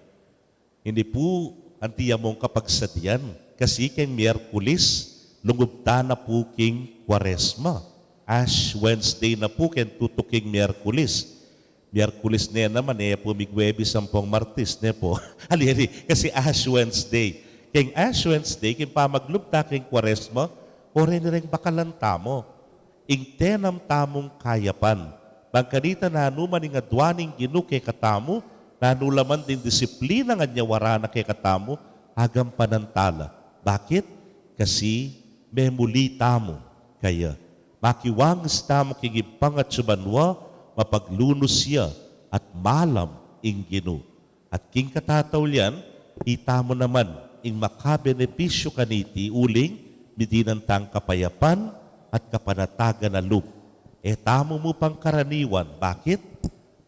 Ini pu, anti ya mung kapagsadian, kasi keng Miyerkulis, lungub ta na pu king Kuaresma. Ash Wednesday na pu keng tutuking Miyerkulis. Miyerkulis ne naman, e pu migwebis ampong Martis, ne pu. Ali, ali, kasi Ash Wednesday. Keng Ash Wednesday, keng pamaglub ta keng Kuaresma, o reni reng bakalan tamu ing tenam tamung kayapan. Bang kanita nanu man ing adua ning Ginu kekatamu, nanu la man ding disiplina ngan ya wara na kekatamu, agampanan ta la. Bakit? Kasi memuli tamu kaya. Makiwangis tamu king Ibpang atsu banua, mapaglunus ya, at malam ing Ginu. At king katataulian, itamu naman ing makabenepisyu kaniti uling midinan tang kapayapan at kapanatagan a lub. E tamu mu pangkaraniwan. Bakit?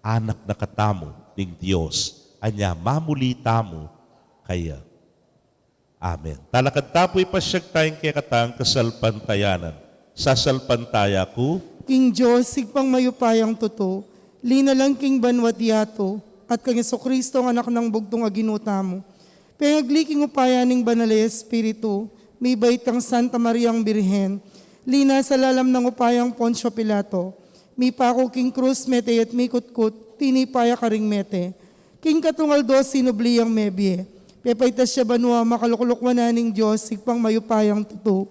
Anak na katamu ning Dios. Anya mamuli tamu kaya. Amen. Talakad ta pu, ipasyag taya ing kekatang kasalpantayanan. Sasalpantaya ku king Dios, Ibpang mayupayang tutu, linalang king banua't yatu, at kang Jesucristo, ang Anak nang bugtung a Ginu tamu. Pengagli king upaya ning Banal a Espiritu, mibait kang Santa Mariang Birhen, linasa lalam nang upayang Poncio Pilato, mipaku king krus, mete ya at mikutkut, tinipa ya karing mete. King katung aldo sinubli yang mebie. Pepaitas ya banua, makalukluk wanan ning Dios, Ibpang mayupayang tutu.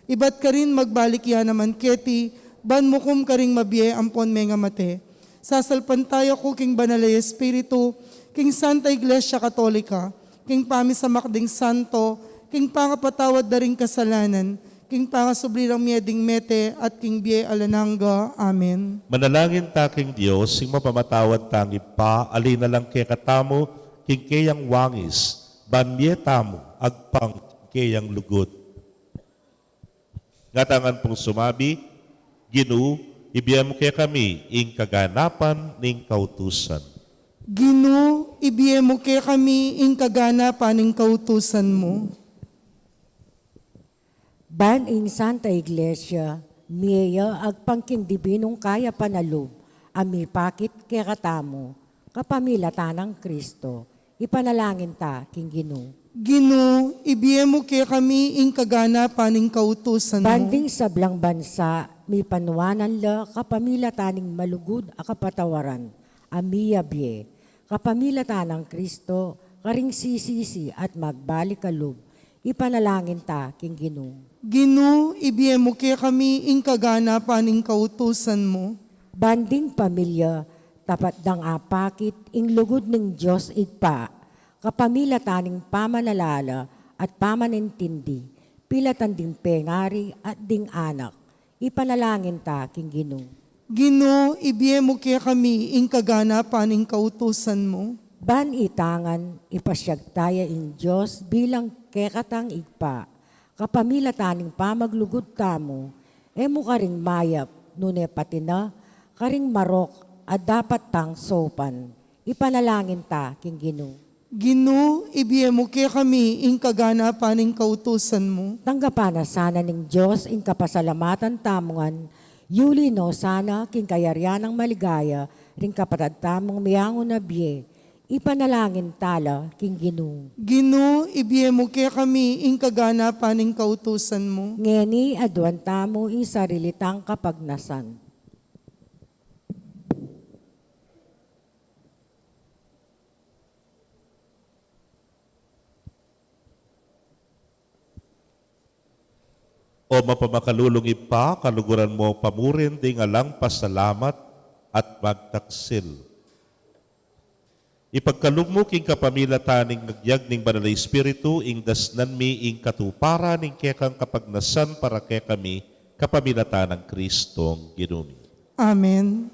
Ibat karin magbalik ya naman keti, ban mukum karing mabie ampon mengamate. Sasalpantaya ku king Banal a Espiritu, king Santa Iglesia Katolika, king pamisamak ding santo, king pangapatawad da ring kasalanan, king pangasubli rang mie ding mete, at king bie alang angga. Amen. Manalangin ta king Dios, ing mapamatawad tang Ibpa, a linalang kekatamu king keyang wangis, ban mie tamu agpang king keyang lugud. Ngatanan pung sumabi, Ginu, ibie mu kekami ing kaganapan ning kautusan. Ginu, ibie mu kekami ing kaganapan ning kautusan mu. Ban ing Santa Iglesia, mie ya agpang king dibinung kayapan a lub, a mipakit kekatamu, kapamilatan nang Kristo, ipanalangin ta king Ginu. Ginu, ibie mu kekami ing kaganapan ning kautusan mu. Ban ding sablang bansa, mipanuanan la kapamilatan ning malugud a kapatawaran, a miyabie, kapamilatan nang Kristo, karing sisisi at magbalik a lub, ipanalangin ta king Ginu. Ginu, ibie mu kekami ing kaganapan ning kautusan mu. Ban ding pamilya, tapat dang apakit ing lugud ning Dios Ibpa, kapamilatan ning pamanalala at pamanintindi, pilatan ding pengari at ding anak, ipanalangin ta king Ginu. Ginu, ibie mu kekami ing kaganapan ning kautusan mu. Ban ita ngan, ipasyag taya ing Dios bilang kekatang Ibpa, kapamilatan ning pamaglugud tamu, e mu karing mayap, nune pati na karing marok a dapat tang saupan, ipanalangin ta king Ginu. Ginu, ibie mu kekami ing kaganapan ning kautusan mu. Tanggapan na sana ning Dios ing kapasalamatan tamu ngan, yuli no sana king kayarian nang maligaya ring kapatad tamung meangu na bie, ipanalangin ta la king Ginu. Ginu, ibie mu kekami ing kaganapan ning kautusan mu. Ngeni aduan tamu ing sarili tang kapagnasan. O mapamakalulung Ibpa, kaluguran mu pamurin ding alang pasalamat at magtaksil. Ipagkalub mu king kapamilatan ning agyag ning Banal a Espiritu, ing dasnan mi ing katuparan ning kekang kapagnasan para kekami, kapamilatan nang Kristong Ginu mi. Amen.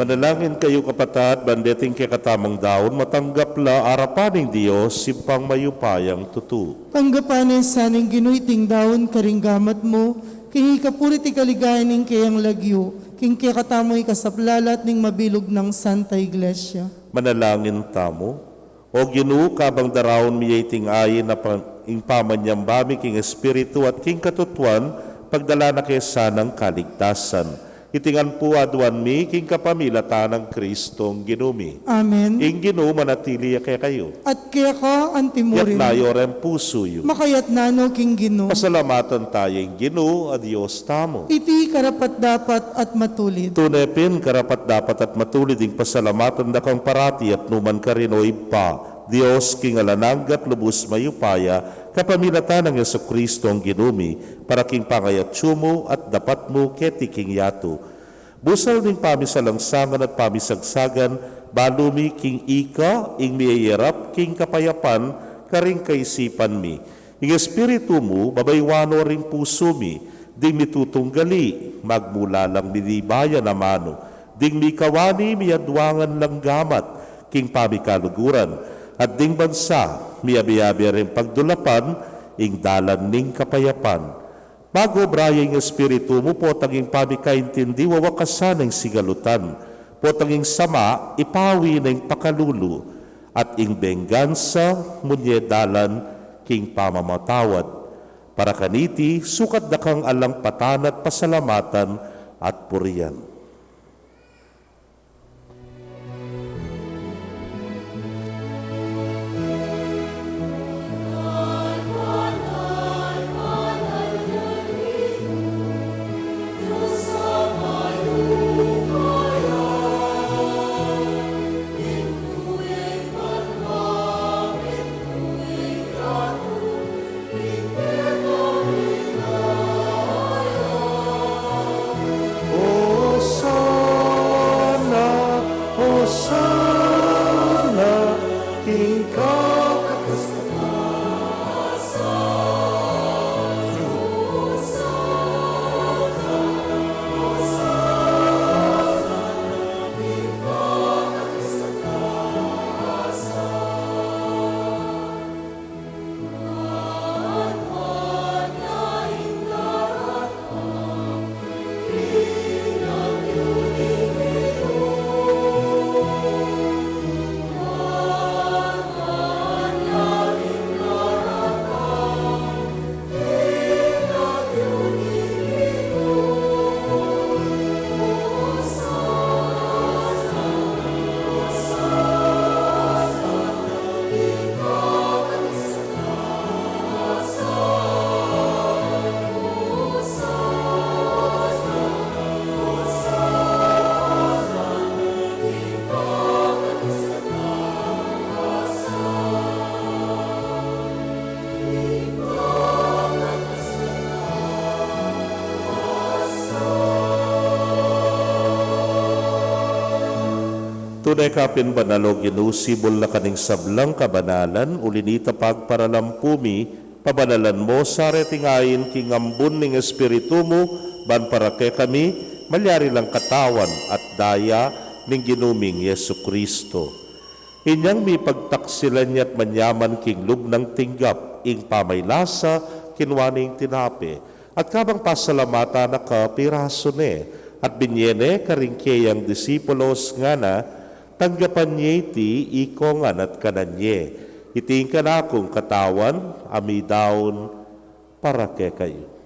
Manalangin kayu, kapatad, ban deting kekatamung daun matanggap la arapan ning Dios, Ibpang mayupayang tutu. Tanggapan na sa ning Ginu iting daun karing gamat mu, king ikapuri at ikaligaya ning keyang lagyu, king kekatamung ikasaplalat ning mabilug nang Santa Iglesia. Manalangin tamu. O Ginu, kabang daraun mi ya iting ayin a pa-, ing pamanyamba mi king Espiritu at king katutuan, pagdala na ke sanang kaligtasan. Iti ngan pu aduan mi king kapamilatan nang Kristong Ginu mi. Amen. Ing Ginu manatili ya kekayu. At keka antimurin. Itas yu reng pusu yu. Makaitas na no king Ginu. Pasalamatan taya ing Ginu a Dios tamu. Iti karapat-dapat at matulid. Tune pin karapat-dapat at matulid ing pasalamatan da kang parati at nukarin man, O Ibpa, Dios king alang angga at lubus mayupaya, kapamilatan nang Jesukristong Ginu mi, para king pangayatsu mu at dapat mu keti king yatu. Busal ning pamisalangsangan at pamisagsagan, balu mi king ika ing miyayarap king kapayapan karing kaisipan mi. Ing Espiritu mu babayuan no ring pusu mi, ding mitutunggali, magmula lang minibayan a manu, ding mikawani miyaduangan lang gamat king pamikaluguran, at ding bansa miyabe-abe ring pagdulapan ing dalan ning kapayapan. Mag-obra ya ing Espiritu mu potang ing pamikaintindi wawakasan ing sigalutan, potang ing sama ipawi na ing pakalulu, at ing benggansa munye dalan king pamamatawad. Para kaniti, sukat da kang alang patan at pasalamatan at purian. Hosanna, Hosanna, king kakataas. Tune ka pin banal, O Ginu, sibul na ka ning sablang kabanalan, uli na nita pagparalampu mi, pabanalan mu sa reting ain king ambun ning Espiritu mu, ban para kekami malyari lang katawan at daya ning Ginu ming Jesucristo. Inyang mipagtaksilan ya at manyaman king lub nang tinggap ing pamaylasa, kinua ne ing tinape, at kabang pasalamatan na ka, pirasu ne, at binye ne karing keyang disipulos, ngana: Tanggapan ye iti ikongan at kanan ye. Iti ing kanakung katawan a midaun para kekayu.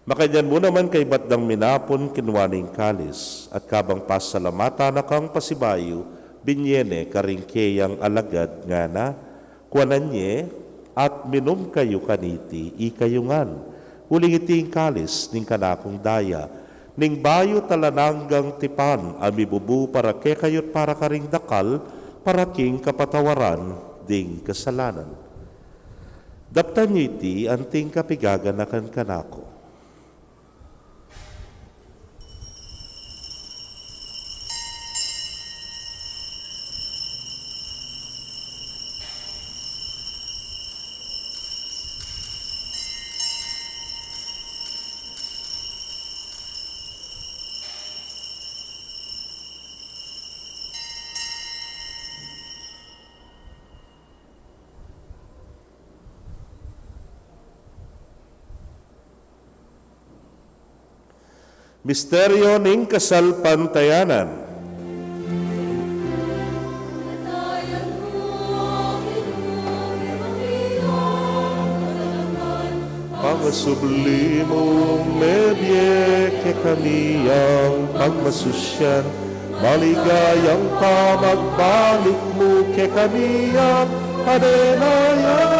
Makanyan mu naman kaybat dang minapun, kinua ne ing kalis, at kabang pasalamatan na kang pasibayu, binye ne karing keyang alagad, ngana: Kuanan ye, at minum kayu kaniti, ikayu ngan. Uling iti ing kalis ning kanakung daya, ning bayu at alang anggang tipan, a mibubu para kekayu at para karing dakal, para king kapatawaran ding kasalanan. Daptan yu iti anting kapigaganakan kanaku. Misteryo ning kasalpantayanan. Pangasubli mung mebie kekami yang pagmasusyan, maligayang pamagbalik mu kekami yang kadenayan.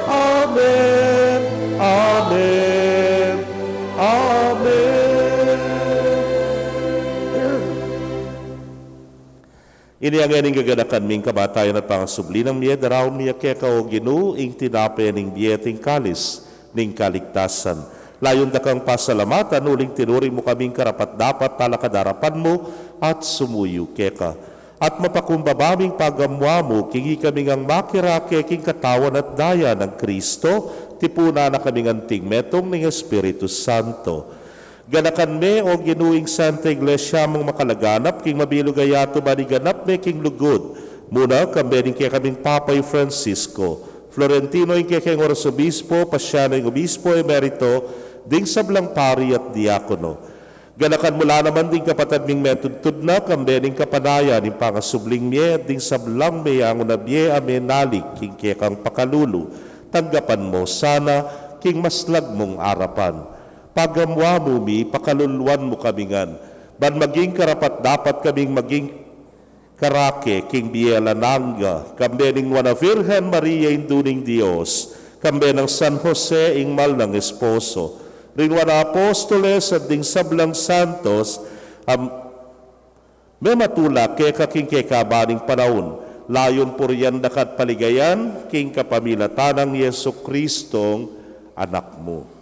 Amen, amen, amen. Ini ngeni ing gaganakan ming kamatayan at pangasubli nang mie, daraun mi keka, O Ginu, ing tinape ning bie at ing kalis ning kaligtasan. Layun da kang pasalamatan, uling tinuri mu kaming karapat-dapat talakad arapan mu at sumuyu keka. At mapakumbaba ming pagamuan mu king ikami ngang makirake king katawan at daya nang Kristo, tipunan na kami ngan king metung ning Espiritu Santo. Ganakan me, O Ginu, ing Santa Iglesia mung makalaganap king mabilug a yatu, ban iganap me king lugud mu na, kambe ning kekaming Papa i Francisco, Florentino ing kekeng Arsobispo, Pasiano ing Obispo Emerito, ding sablang pari at diakono. Ganakan mu la naman ding kapatad ming metudtud na, kambe ning kapanayan ning pangasubling mie, at ding sablang meyangu na bie a menalik king kekang pakalulu, tanggapan mu sana king maslag mung arapan. Pagamuan mu mi, pakaluluan mu kami ngan, ban maging karapat-dapat kaming maging karake king bie alang angga, kambe ning Nuan a Virgen Maria, Indu ning Dios, kambe nang San Jose, ing mal nang esposo, ring Nuan a Apostoles, at ding sablang santos a mematula keka king kekaban ning panaun, layun purian da ka at paligayan, king kapamilatan nang Jesucristong Anak mu.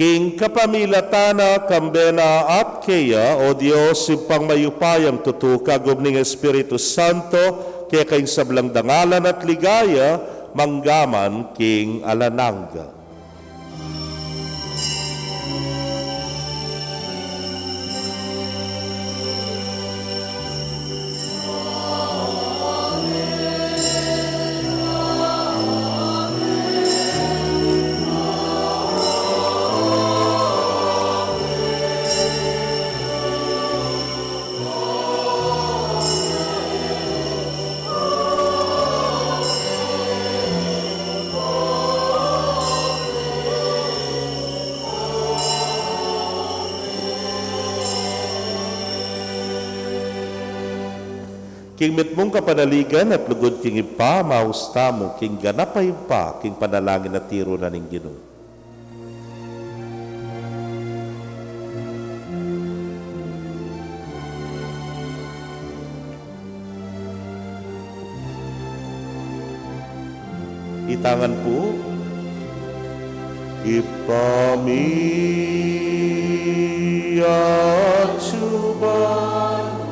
King kapamilatan na, kambe na at keya, O Dios, Ibpang mayupayang tutu, kagum ning Espiritu Santo, keka ing sablang dangalan at ligaya, mangga man king alang angga. King mitmung kapanaligan at lugud king Ibpa, maus tamu king ganap a Ibpa, king panalangin a tiru na ning Ginu. Itangan pu. Ibpa mi, atsu ka banua,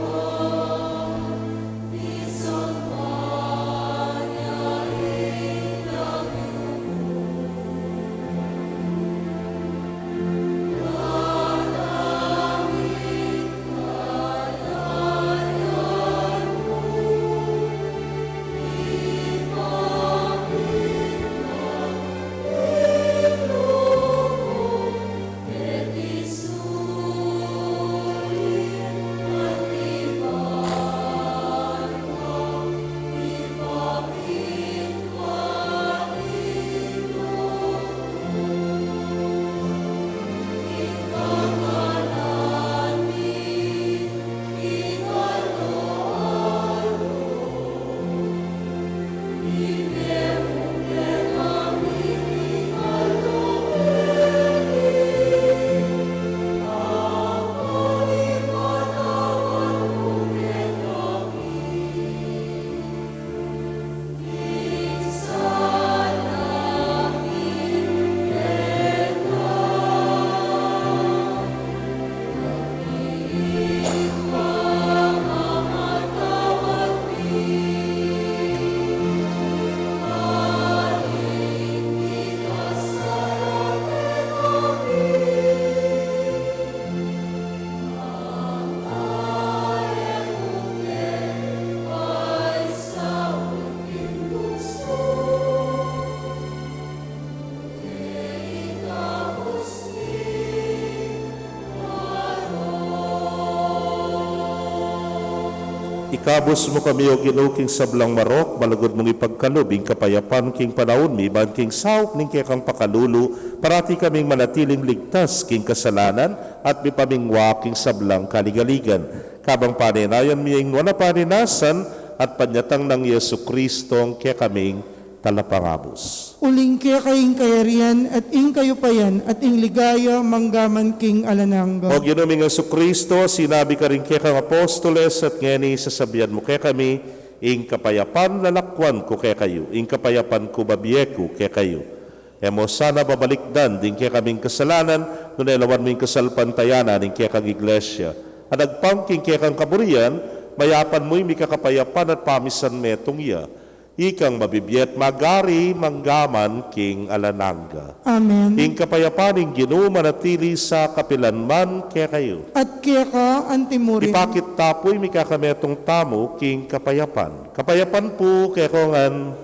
Ikabus mu kami, O Ginu, king sablang marok, malugud mung ipagkalub ing kapayapan king panaun mi, ban king saup ning kekang pakalulu, parati kaming manatiling ligtas king kasalanan, at mipamingwa king sablang kaligaligan. Kabang panenayan mi ing nuan a panenasan, at panyatang nang Jesucristo a kekaming Talapangabus. Uling keka ing kayarian, at ing kayupayan, at ing ligaya, mangga man king alang angga. O Ginu ming Jesucristo, sinabi karing kekang apostoles, at ngeni sasabian mu kekami, ing kapayapan lalakwan ku kekayu, ing kapayapan ku bibie ku kekayu. E mu sana babalikdan ding kekaming kasalanan, nune lawan mu ing kasalpantayanan ning kekang Iglesia. At agpang king kekang kaburian, mayapan mu ing mikakapayapan at pamisan metung ya. Ikang mabibie at magari, mangga man king alang angga. Amen. Ing kapayapan ning Ginu manatili sa kapilan man kekayu. At keka antimurin. Ipakit ta pu ing mikakametung tamu king kapayapan. Kapayapan pu kekongan.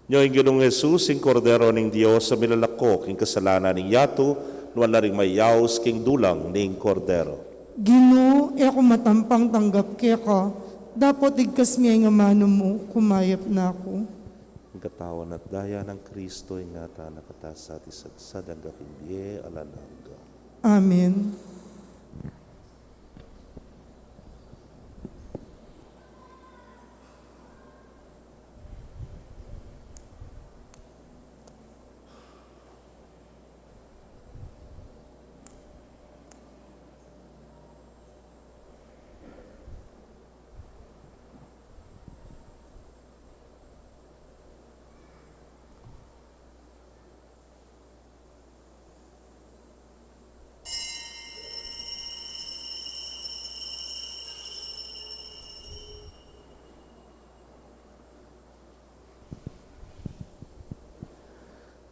Nyo ing Ginung Jesus, ing Kordero ning Dios, a milalako king kasalanan ning yatu. Nuan la ring mayaus king dulang ning Kordero. Ginu, e ku matampang tanggap keka, dapot igkas me ing amanu mu, kumayap na ku. Ing katawan at daya nang Kristo, ingatan na kata sa at isagsad angga king bie alang angga. Amen.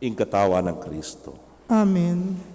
Ing katawan nang Kristo. Amen.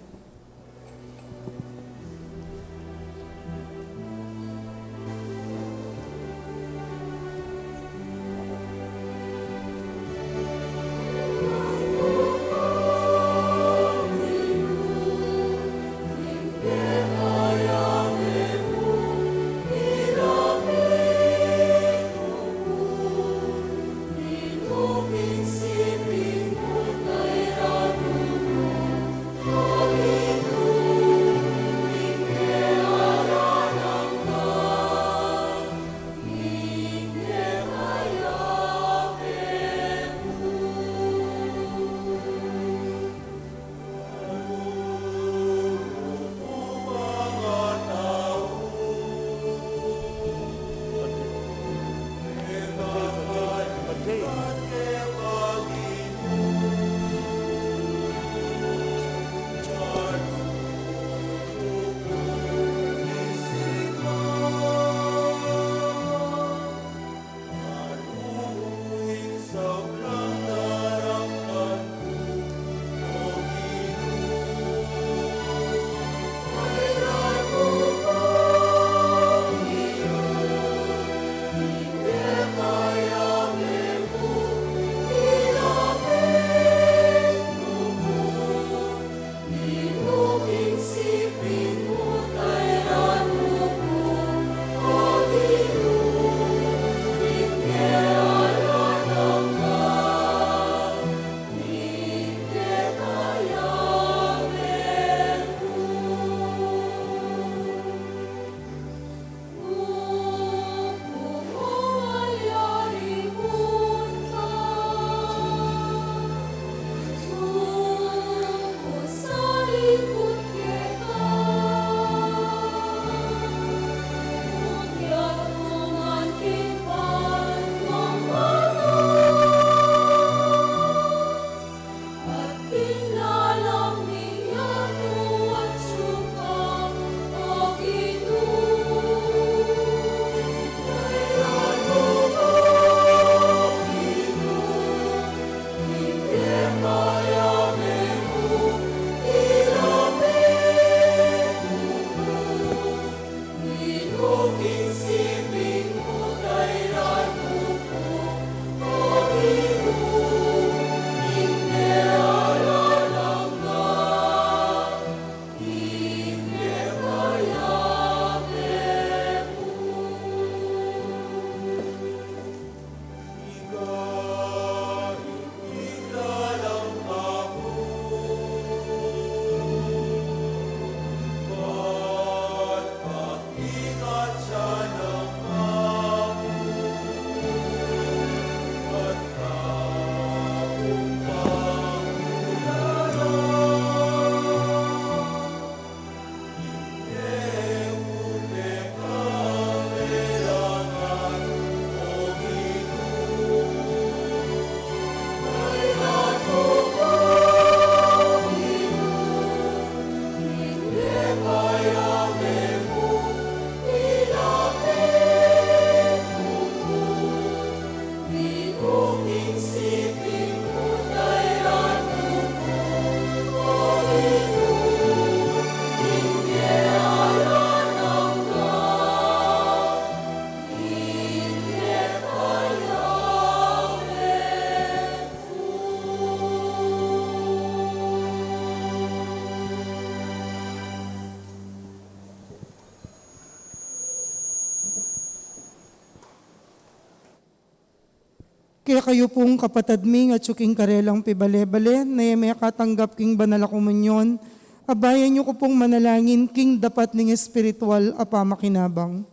Kayu pung kapatad mi, atyu king karelang pibale-bale, na e mekatanggap king banal a komunyon, abayan yu ku pung manalangin king dapat ning espiritual a pamakinabang.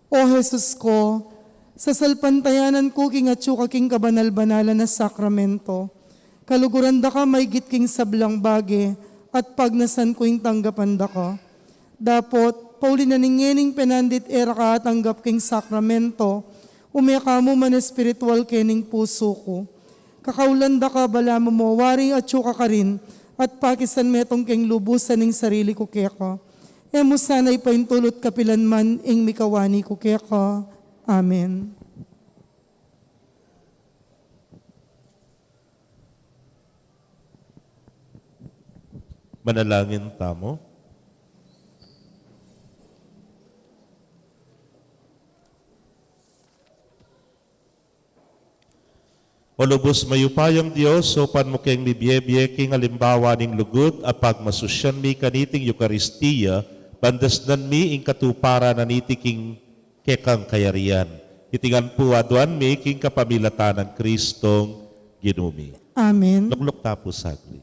O Jesus ko, sasalpantayanan ku king atyu ka king kabanal-banalan a sakramento. Kaluguran da ka maigit king sablang bage, at pagnasan ku ing tanggapan da ka. Dapot, pauli na ning ngening penandit e ra ka atanggap king sakramento, ume ka mu man espiritual kening pusu ku. Kakaulan da ka balamu mo wari atyu ka karin, at pakisan metung keng lubusan ing sarili ku keka. E mu sana ipaintulut kapilan man ing mikawani ku keka. Amen. Manalangin tamu. O lubus mayupayang Dios, saupan mu keng mibie-bie king alimbawa ning lugud a pagmasusyan mi kaniting Eukaristia, ban dasnan mi ing katuparan na niti king kekang kayarian. Iti ngan pu aduan mi king kapamilatan nang Kristong Ginu mi. Amen. Lukluk ta pu saglit.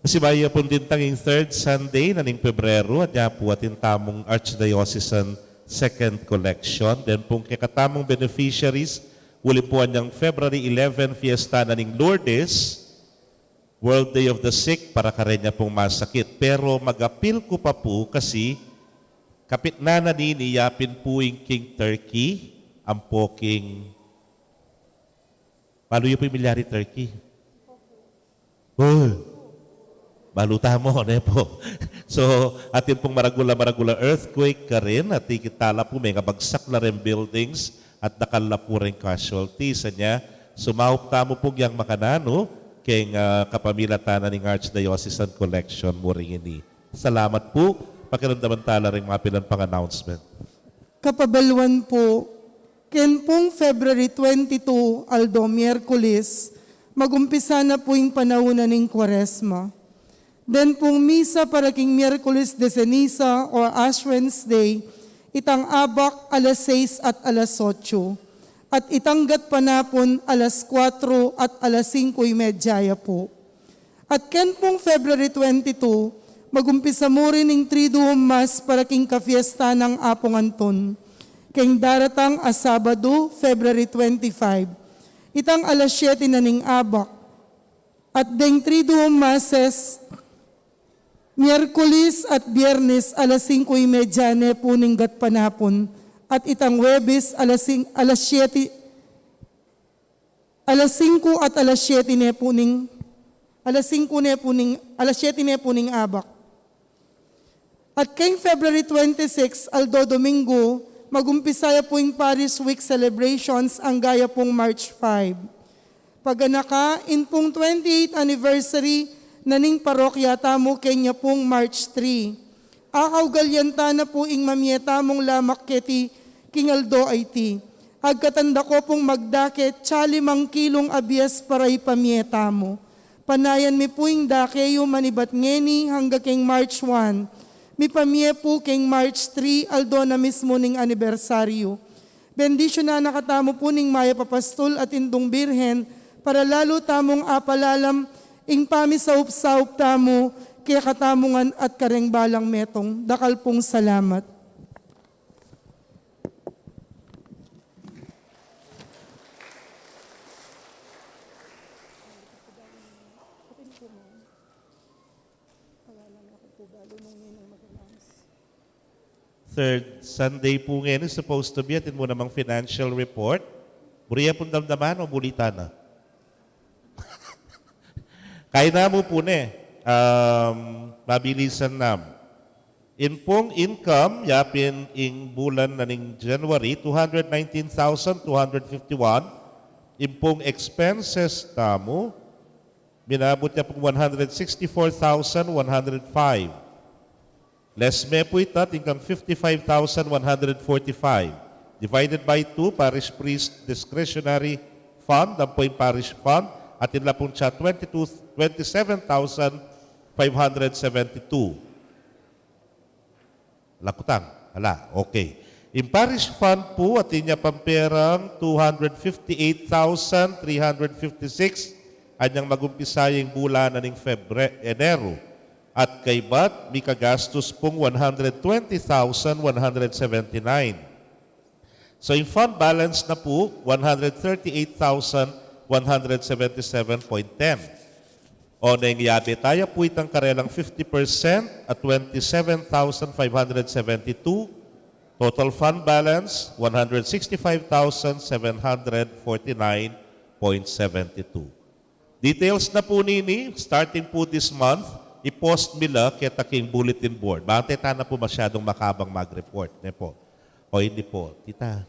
Kasi baya pung dintang ing third Sunday na ning Pebrero, at ya pu atin tamung Archdiocesan Second Collection. Then pung kekatamung beneficiaries, uli pu anyang February eleven, fiesta na ning Lourdes, World Day of the Sick, para kareng ya pung masakit. Pero mag-apil ku pa pu kasi kapit na na nini yapin pu ing king Turkey, ampo king, balu yu pu ing milyari Turkey? Oh, balu tamu, ne pu? So, atin pung maragul a, maragul a earthquake karin, at ikit ta la pu, mengabagsak la reng buildings, at dakal la pu reng casualties. Anya, sumaup tamu pu yang makananu, keng, ah, kapamilatan na ning Archdiocesan Collection mu ring ini. Salamat pu, pakiramdaman ta la ring mapilan pang announcement. Kapabaluan pu, ken pung February twenty-two, aldo Miyerkules, magumpisa na pu ing panaun na ning Kuaresma. Den pung misa para king Miyerkules de Ceniza o Ash Wednesday, itang abak alas sais at alas otso, at itang gatpanapun alas kuatro at alas singko y medya ya pu. At ken pung February twenty-two, magumpisa mu rin ing Triduum Mass para king kafiesta nang Apung Anton, keng daratang a Sabadu, February twenty-five, itang alas siyete na ning abak. At deng Triduum Masses, Miyerkules at Biyernes, alas singko y medya ne pu ning gatpanapun, at itang Huwebes, alas sing-, alas siyete, alas singko at alas siyete ne pu ning, alas singko ne pu ning, alas siyete ne pu ning abak. At keng February twenty-six, aldo Domingo, magumpisa ya pu ing Parish Week celebrations angga ya pung March five. Paganaka, in pung twenty-eighth anniversary na ning parokya tamu keng ya pung March three. Akaugalian ta na pu ing mamie tamung lamak keti king aldo a iti. Agkatan da ko pung magdake tsa limang kilung abias para ipamie tamu. Panayan mi pu ing dake yu manibat ngeni angga keng March one. Mipamie pu keng March three, aldo na mismu ning anibersaryu. Bendisyunan na katamu pu ning mayap a pastul at Indung Birhen, para lalu tamung apalalam ing pamisaup-saup tamu kekatamu ngan at kareng balang metung. Dakal pung salamat. Third Sunday pu ngeni, supposed to be, atin mu namang financial report. Buri ye pung damdaman o buri ta na? Kaya na mu pu ne, um, mabilisan nam. In pung income, yapin ing bulan na ning January, two hundred nineteen thousand two hundred fifty-one. In pung expenses tamu, minabut ya pung one hundred sixty-four thousand one hundred five. Less me pu ita, atin kang fifty-five thousand one hundred forty-five. Divided by two, parish priest discretionary fund, ampo ing parish fund, atin la pung tsa twenty-two, twenty-seven thousand five hundred seventy-two. Lakutang, ala, okay. Ing parish fund pu, atin ya pang perang two hundred fifty-eight thousand three hundred fifty-six, anyang magumpisa ya ing bulan na ning Febre-, Enero. At kaybat, mika gastus pung one hundred twenty thousand one hundred seventy-nine. So, ing fund balance na pu, one hundred thirty-eight thousand one hundred seventy-seven point ten. O neng yabe taya pu itang karelang fifty percent at twenty-seven thousand five hundred seventy-two. Total fund balance, one hundred sixty-five thousand seven hundred forty-nine point seventy-two. Details na pu nini, starting pu this month, i-post mi la keta king bulletin board. Bang e tana pu masyadung makabang mag-report, ne pu? O hindi pu, tita.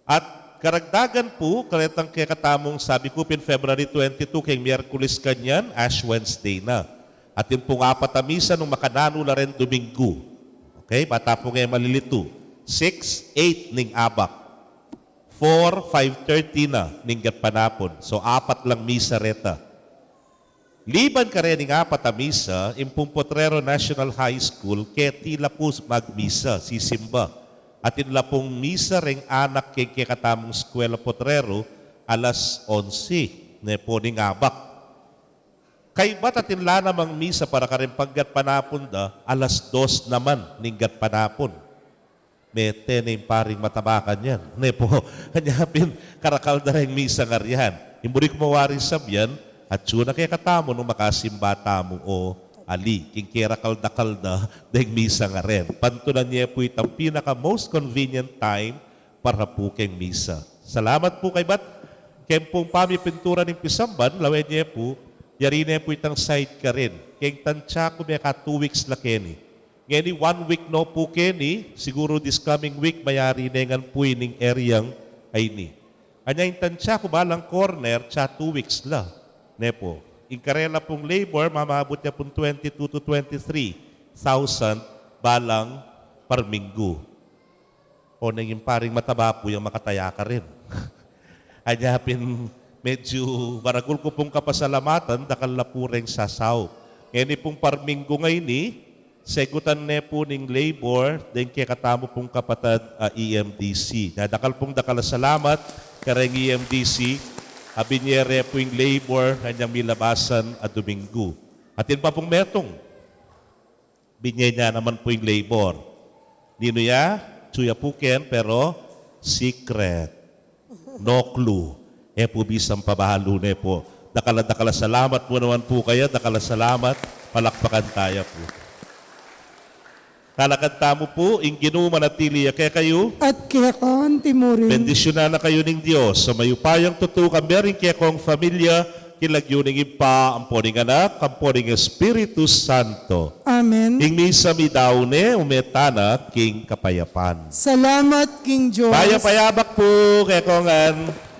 At karagdagan pu, karetang kekatamung sabi ku pin February twenty-two, keng Miyerkules kanyan, Ash Wednesday na. Atin pung apat a misa nung makananu la ren Duminggu. Okay, bata pung e malilitu. Six, eight ning abak. Four, five thirty na ning gatpanapun. So, apat lang misa reta. Liban karening apat a misa, ing pung Potrero National High School, keti la pu magmisa, sisimba. Atin la pung misa reng anak keng kekatamung eskwela Potrero, alas onse, ne pu ning abak. Kaybat atin la namang misa para kareng panggatpanapun da, alas dos naman ning gatpanapun. Mete ne ing paring mataba kanyan. Ne pu, anya pin karakal da reng misa ngarian. Ing buri ku mu wari sabian, atyu na kekatamu nung makasimba tamu o ali, king kerakal-dakal da deng misa ngaren. Pantunan ye pu itang pinaka most convenient time para pu keng misa. Salamat pu kaybat, keng pung pamipintura ning pisamban, lawen ye pu, yari ne pu itang side karin. Keng tantya ku meka two weeks la keni. Ngeni one week no pu keni, siguru this coming week, mayari ne ngan pu ining area a ini. Anya ing tantya ku balang corner, tsa two weeks la. Ne pu. Ing karela pung labor, mamabut ya pung twenty-two to twenty-three thousand balang parminggu. O neng ing paring mataba pu yang makataya karin. Anya pin medyu maragul ku pung kapasalamatan, dakal la pu reng sasaup. Ngeni pung parminggu ngeni, segutan ne pu ning labor deng kekatamu pung kapatad a E M D C. Nya dakal pung dakal a salamat kareng E M D C, a binye re pu ing labor anyang milabasan a Duminggu. Atin pa pung metung. Binye ne naman pu ing labor. Ninu ya? Atyu ya pu keni, pero secret. No clue. E pu bisang pabalu ne pu. Dakal a dakal a salamat pu naman pu kaya, dakal a salamat, palakpakan taya pu. Talakad tamu pu, ing Ginu manatili ya kekayu. At keka anti mu rin. Bendisyunan na kayu ning Dios a mayupayang tutu, kambe ring kekong familia, king lagyu ning Ibpa, ampo ning Anak, ampo ning Espiritu Santo. Amen. Ing misa meyari ne, ume tana king kapayapan. Salamat king Dios. Payap a abak pu kekongan.